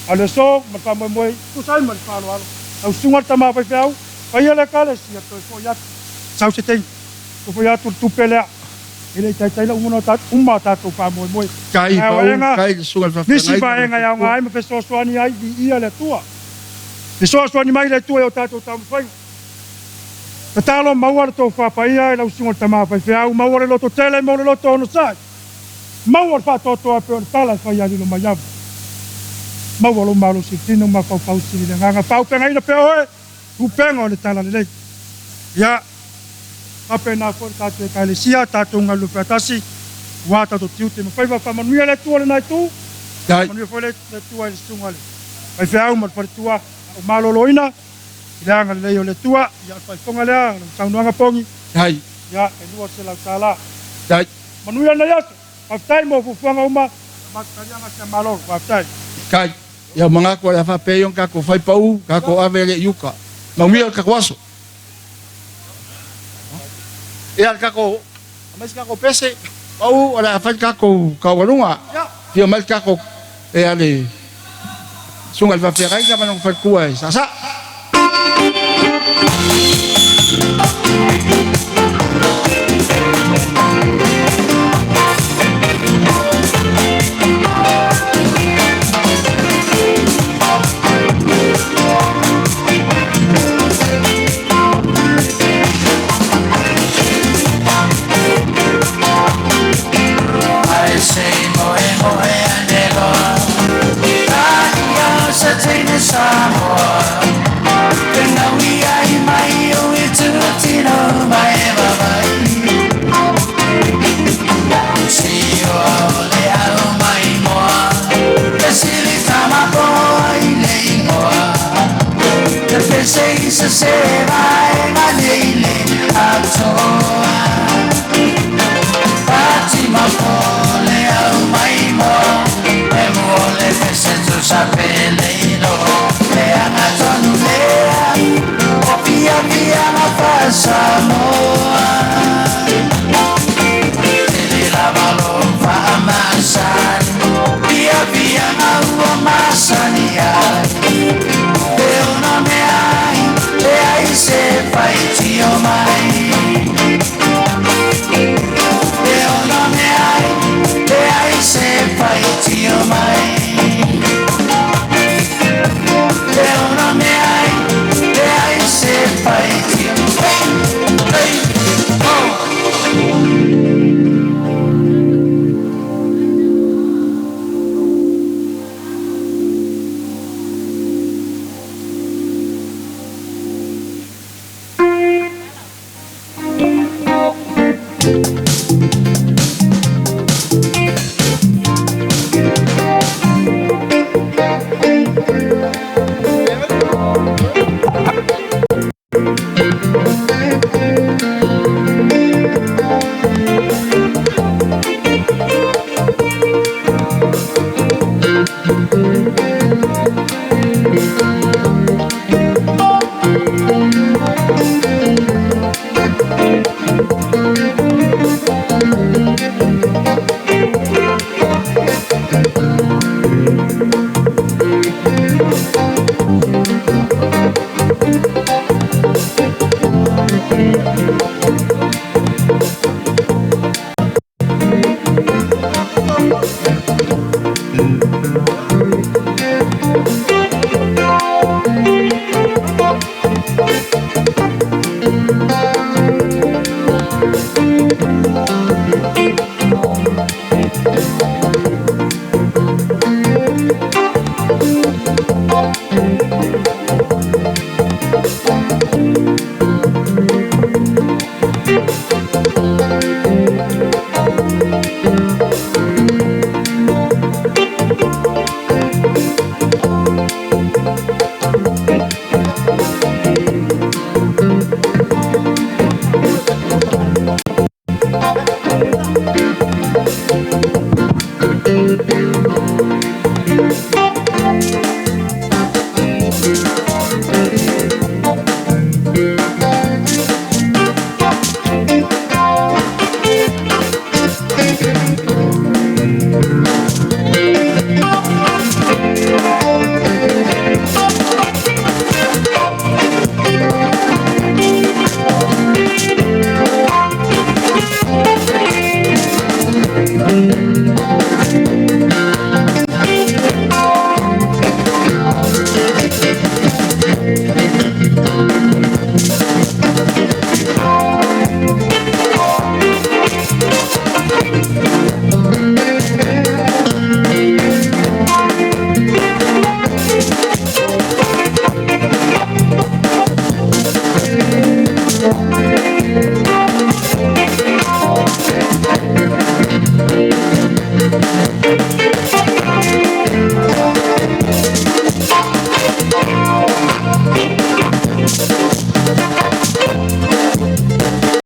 A o le aso ma le faamoemoe e tusa ai ma le faaaloalo, lau susuga le tama faifeau, paia le Ekalesia, toe foi atu, sau se taimi, toe foi atu le tupe lea, e le i taitai la uma ona uma a tatou faamoemoe. Tai Ae o paʻu, vaega, tai le susuga i le nisi faafeagaiga ma vaega e aoga faletua. ai ma fesoasoani ai, viia le Atua. Fesoasoani mai le Atua i o tatou taumafaiga. Tatalo, maua le tofa paia i lau susuga le tama faifeau, maua le loto tele, maua le loto onosai. Maua le faatoatoa e pei o le tala e fai ia lilo mai ava. Maua lou malosi i le tino ma faufau sili i le agaga faaaupegaina pea oe i upega o le talalelei. Ia faapena foi le tatou Ekalesia, tatou galulue faatasi aua tatou tiute ma faiva. Faamanuia le Atua i lena itu, faamanuia foi le Atua i le susuga i le faifeau ma le faletua a o maloloina i le agalelei o le Atua. Ia o le faaifoga lea o lau saunoaga Pogi, ia e $200. Manuia lenei aso. Faafetai mo fuafuaga uma. Matou taliaga sia malolo. Faafetai. Tai. Ia manatu o le a faapea ia ona tatou fai pau, tatou ave lea i uta. Manuia le tatou aso. Ia le tatou, aumai se tatou pese, pau o le a fai le tatou taualuga. Afio mai le tatou, ia le Susuga i le Faafeagaiga ma lona faletua e saasaa.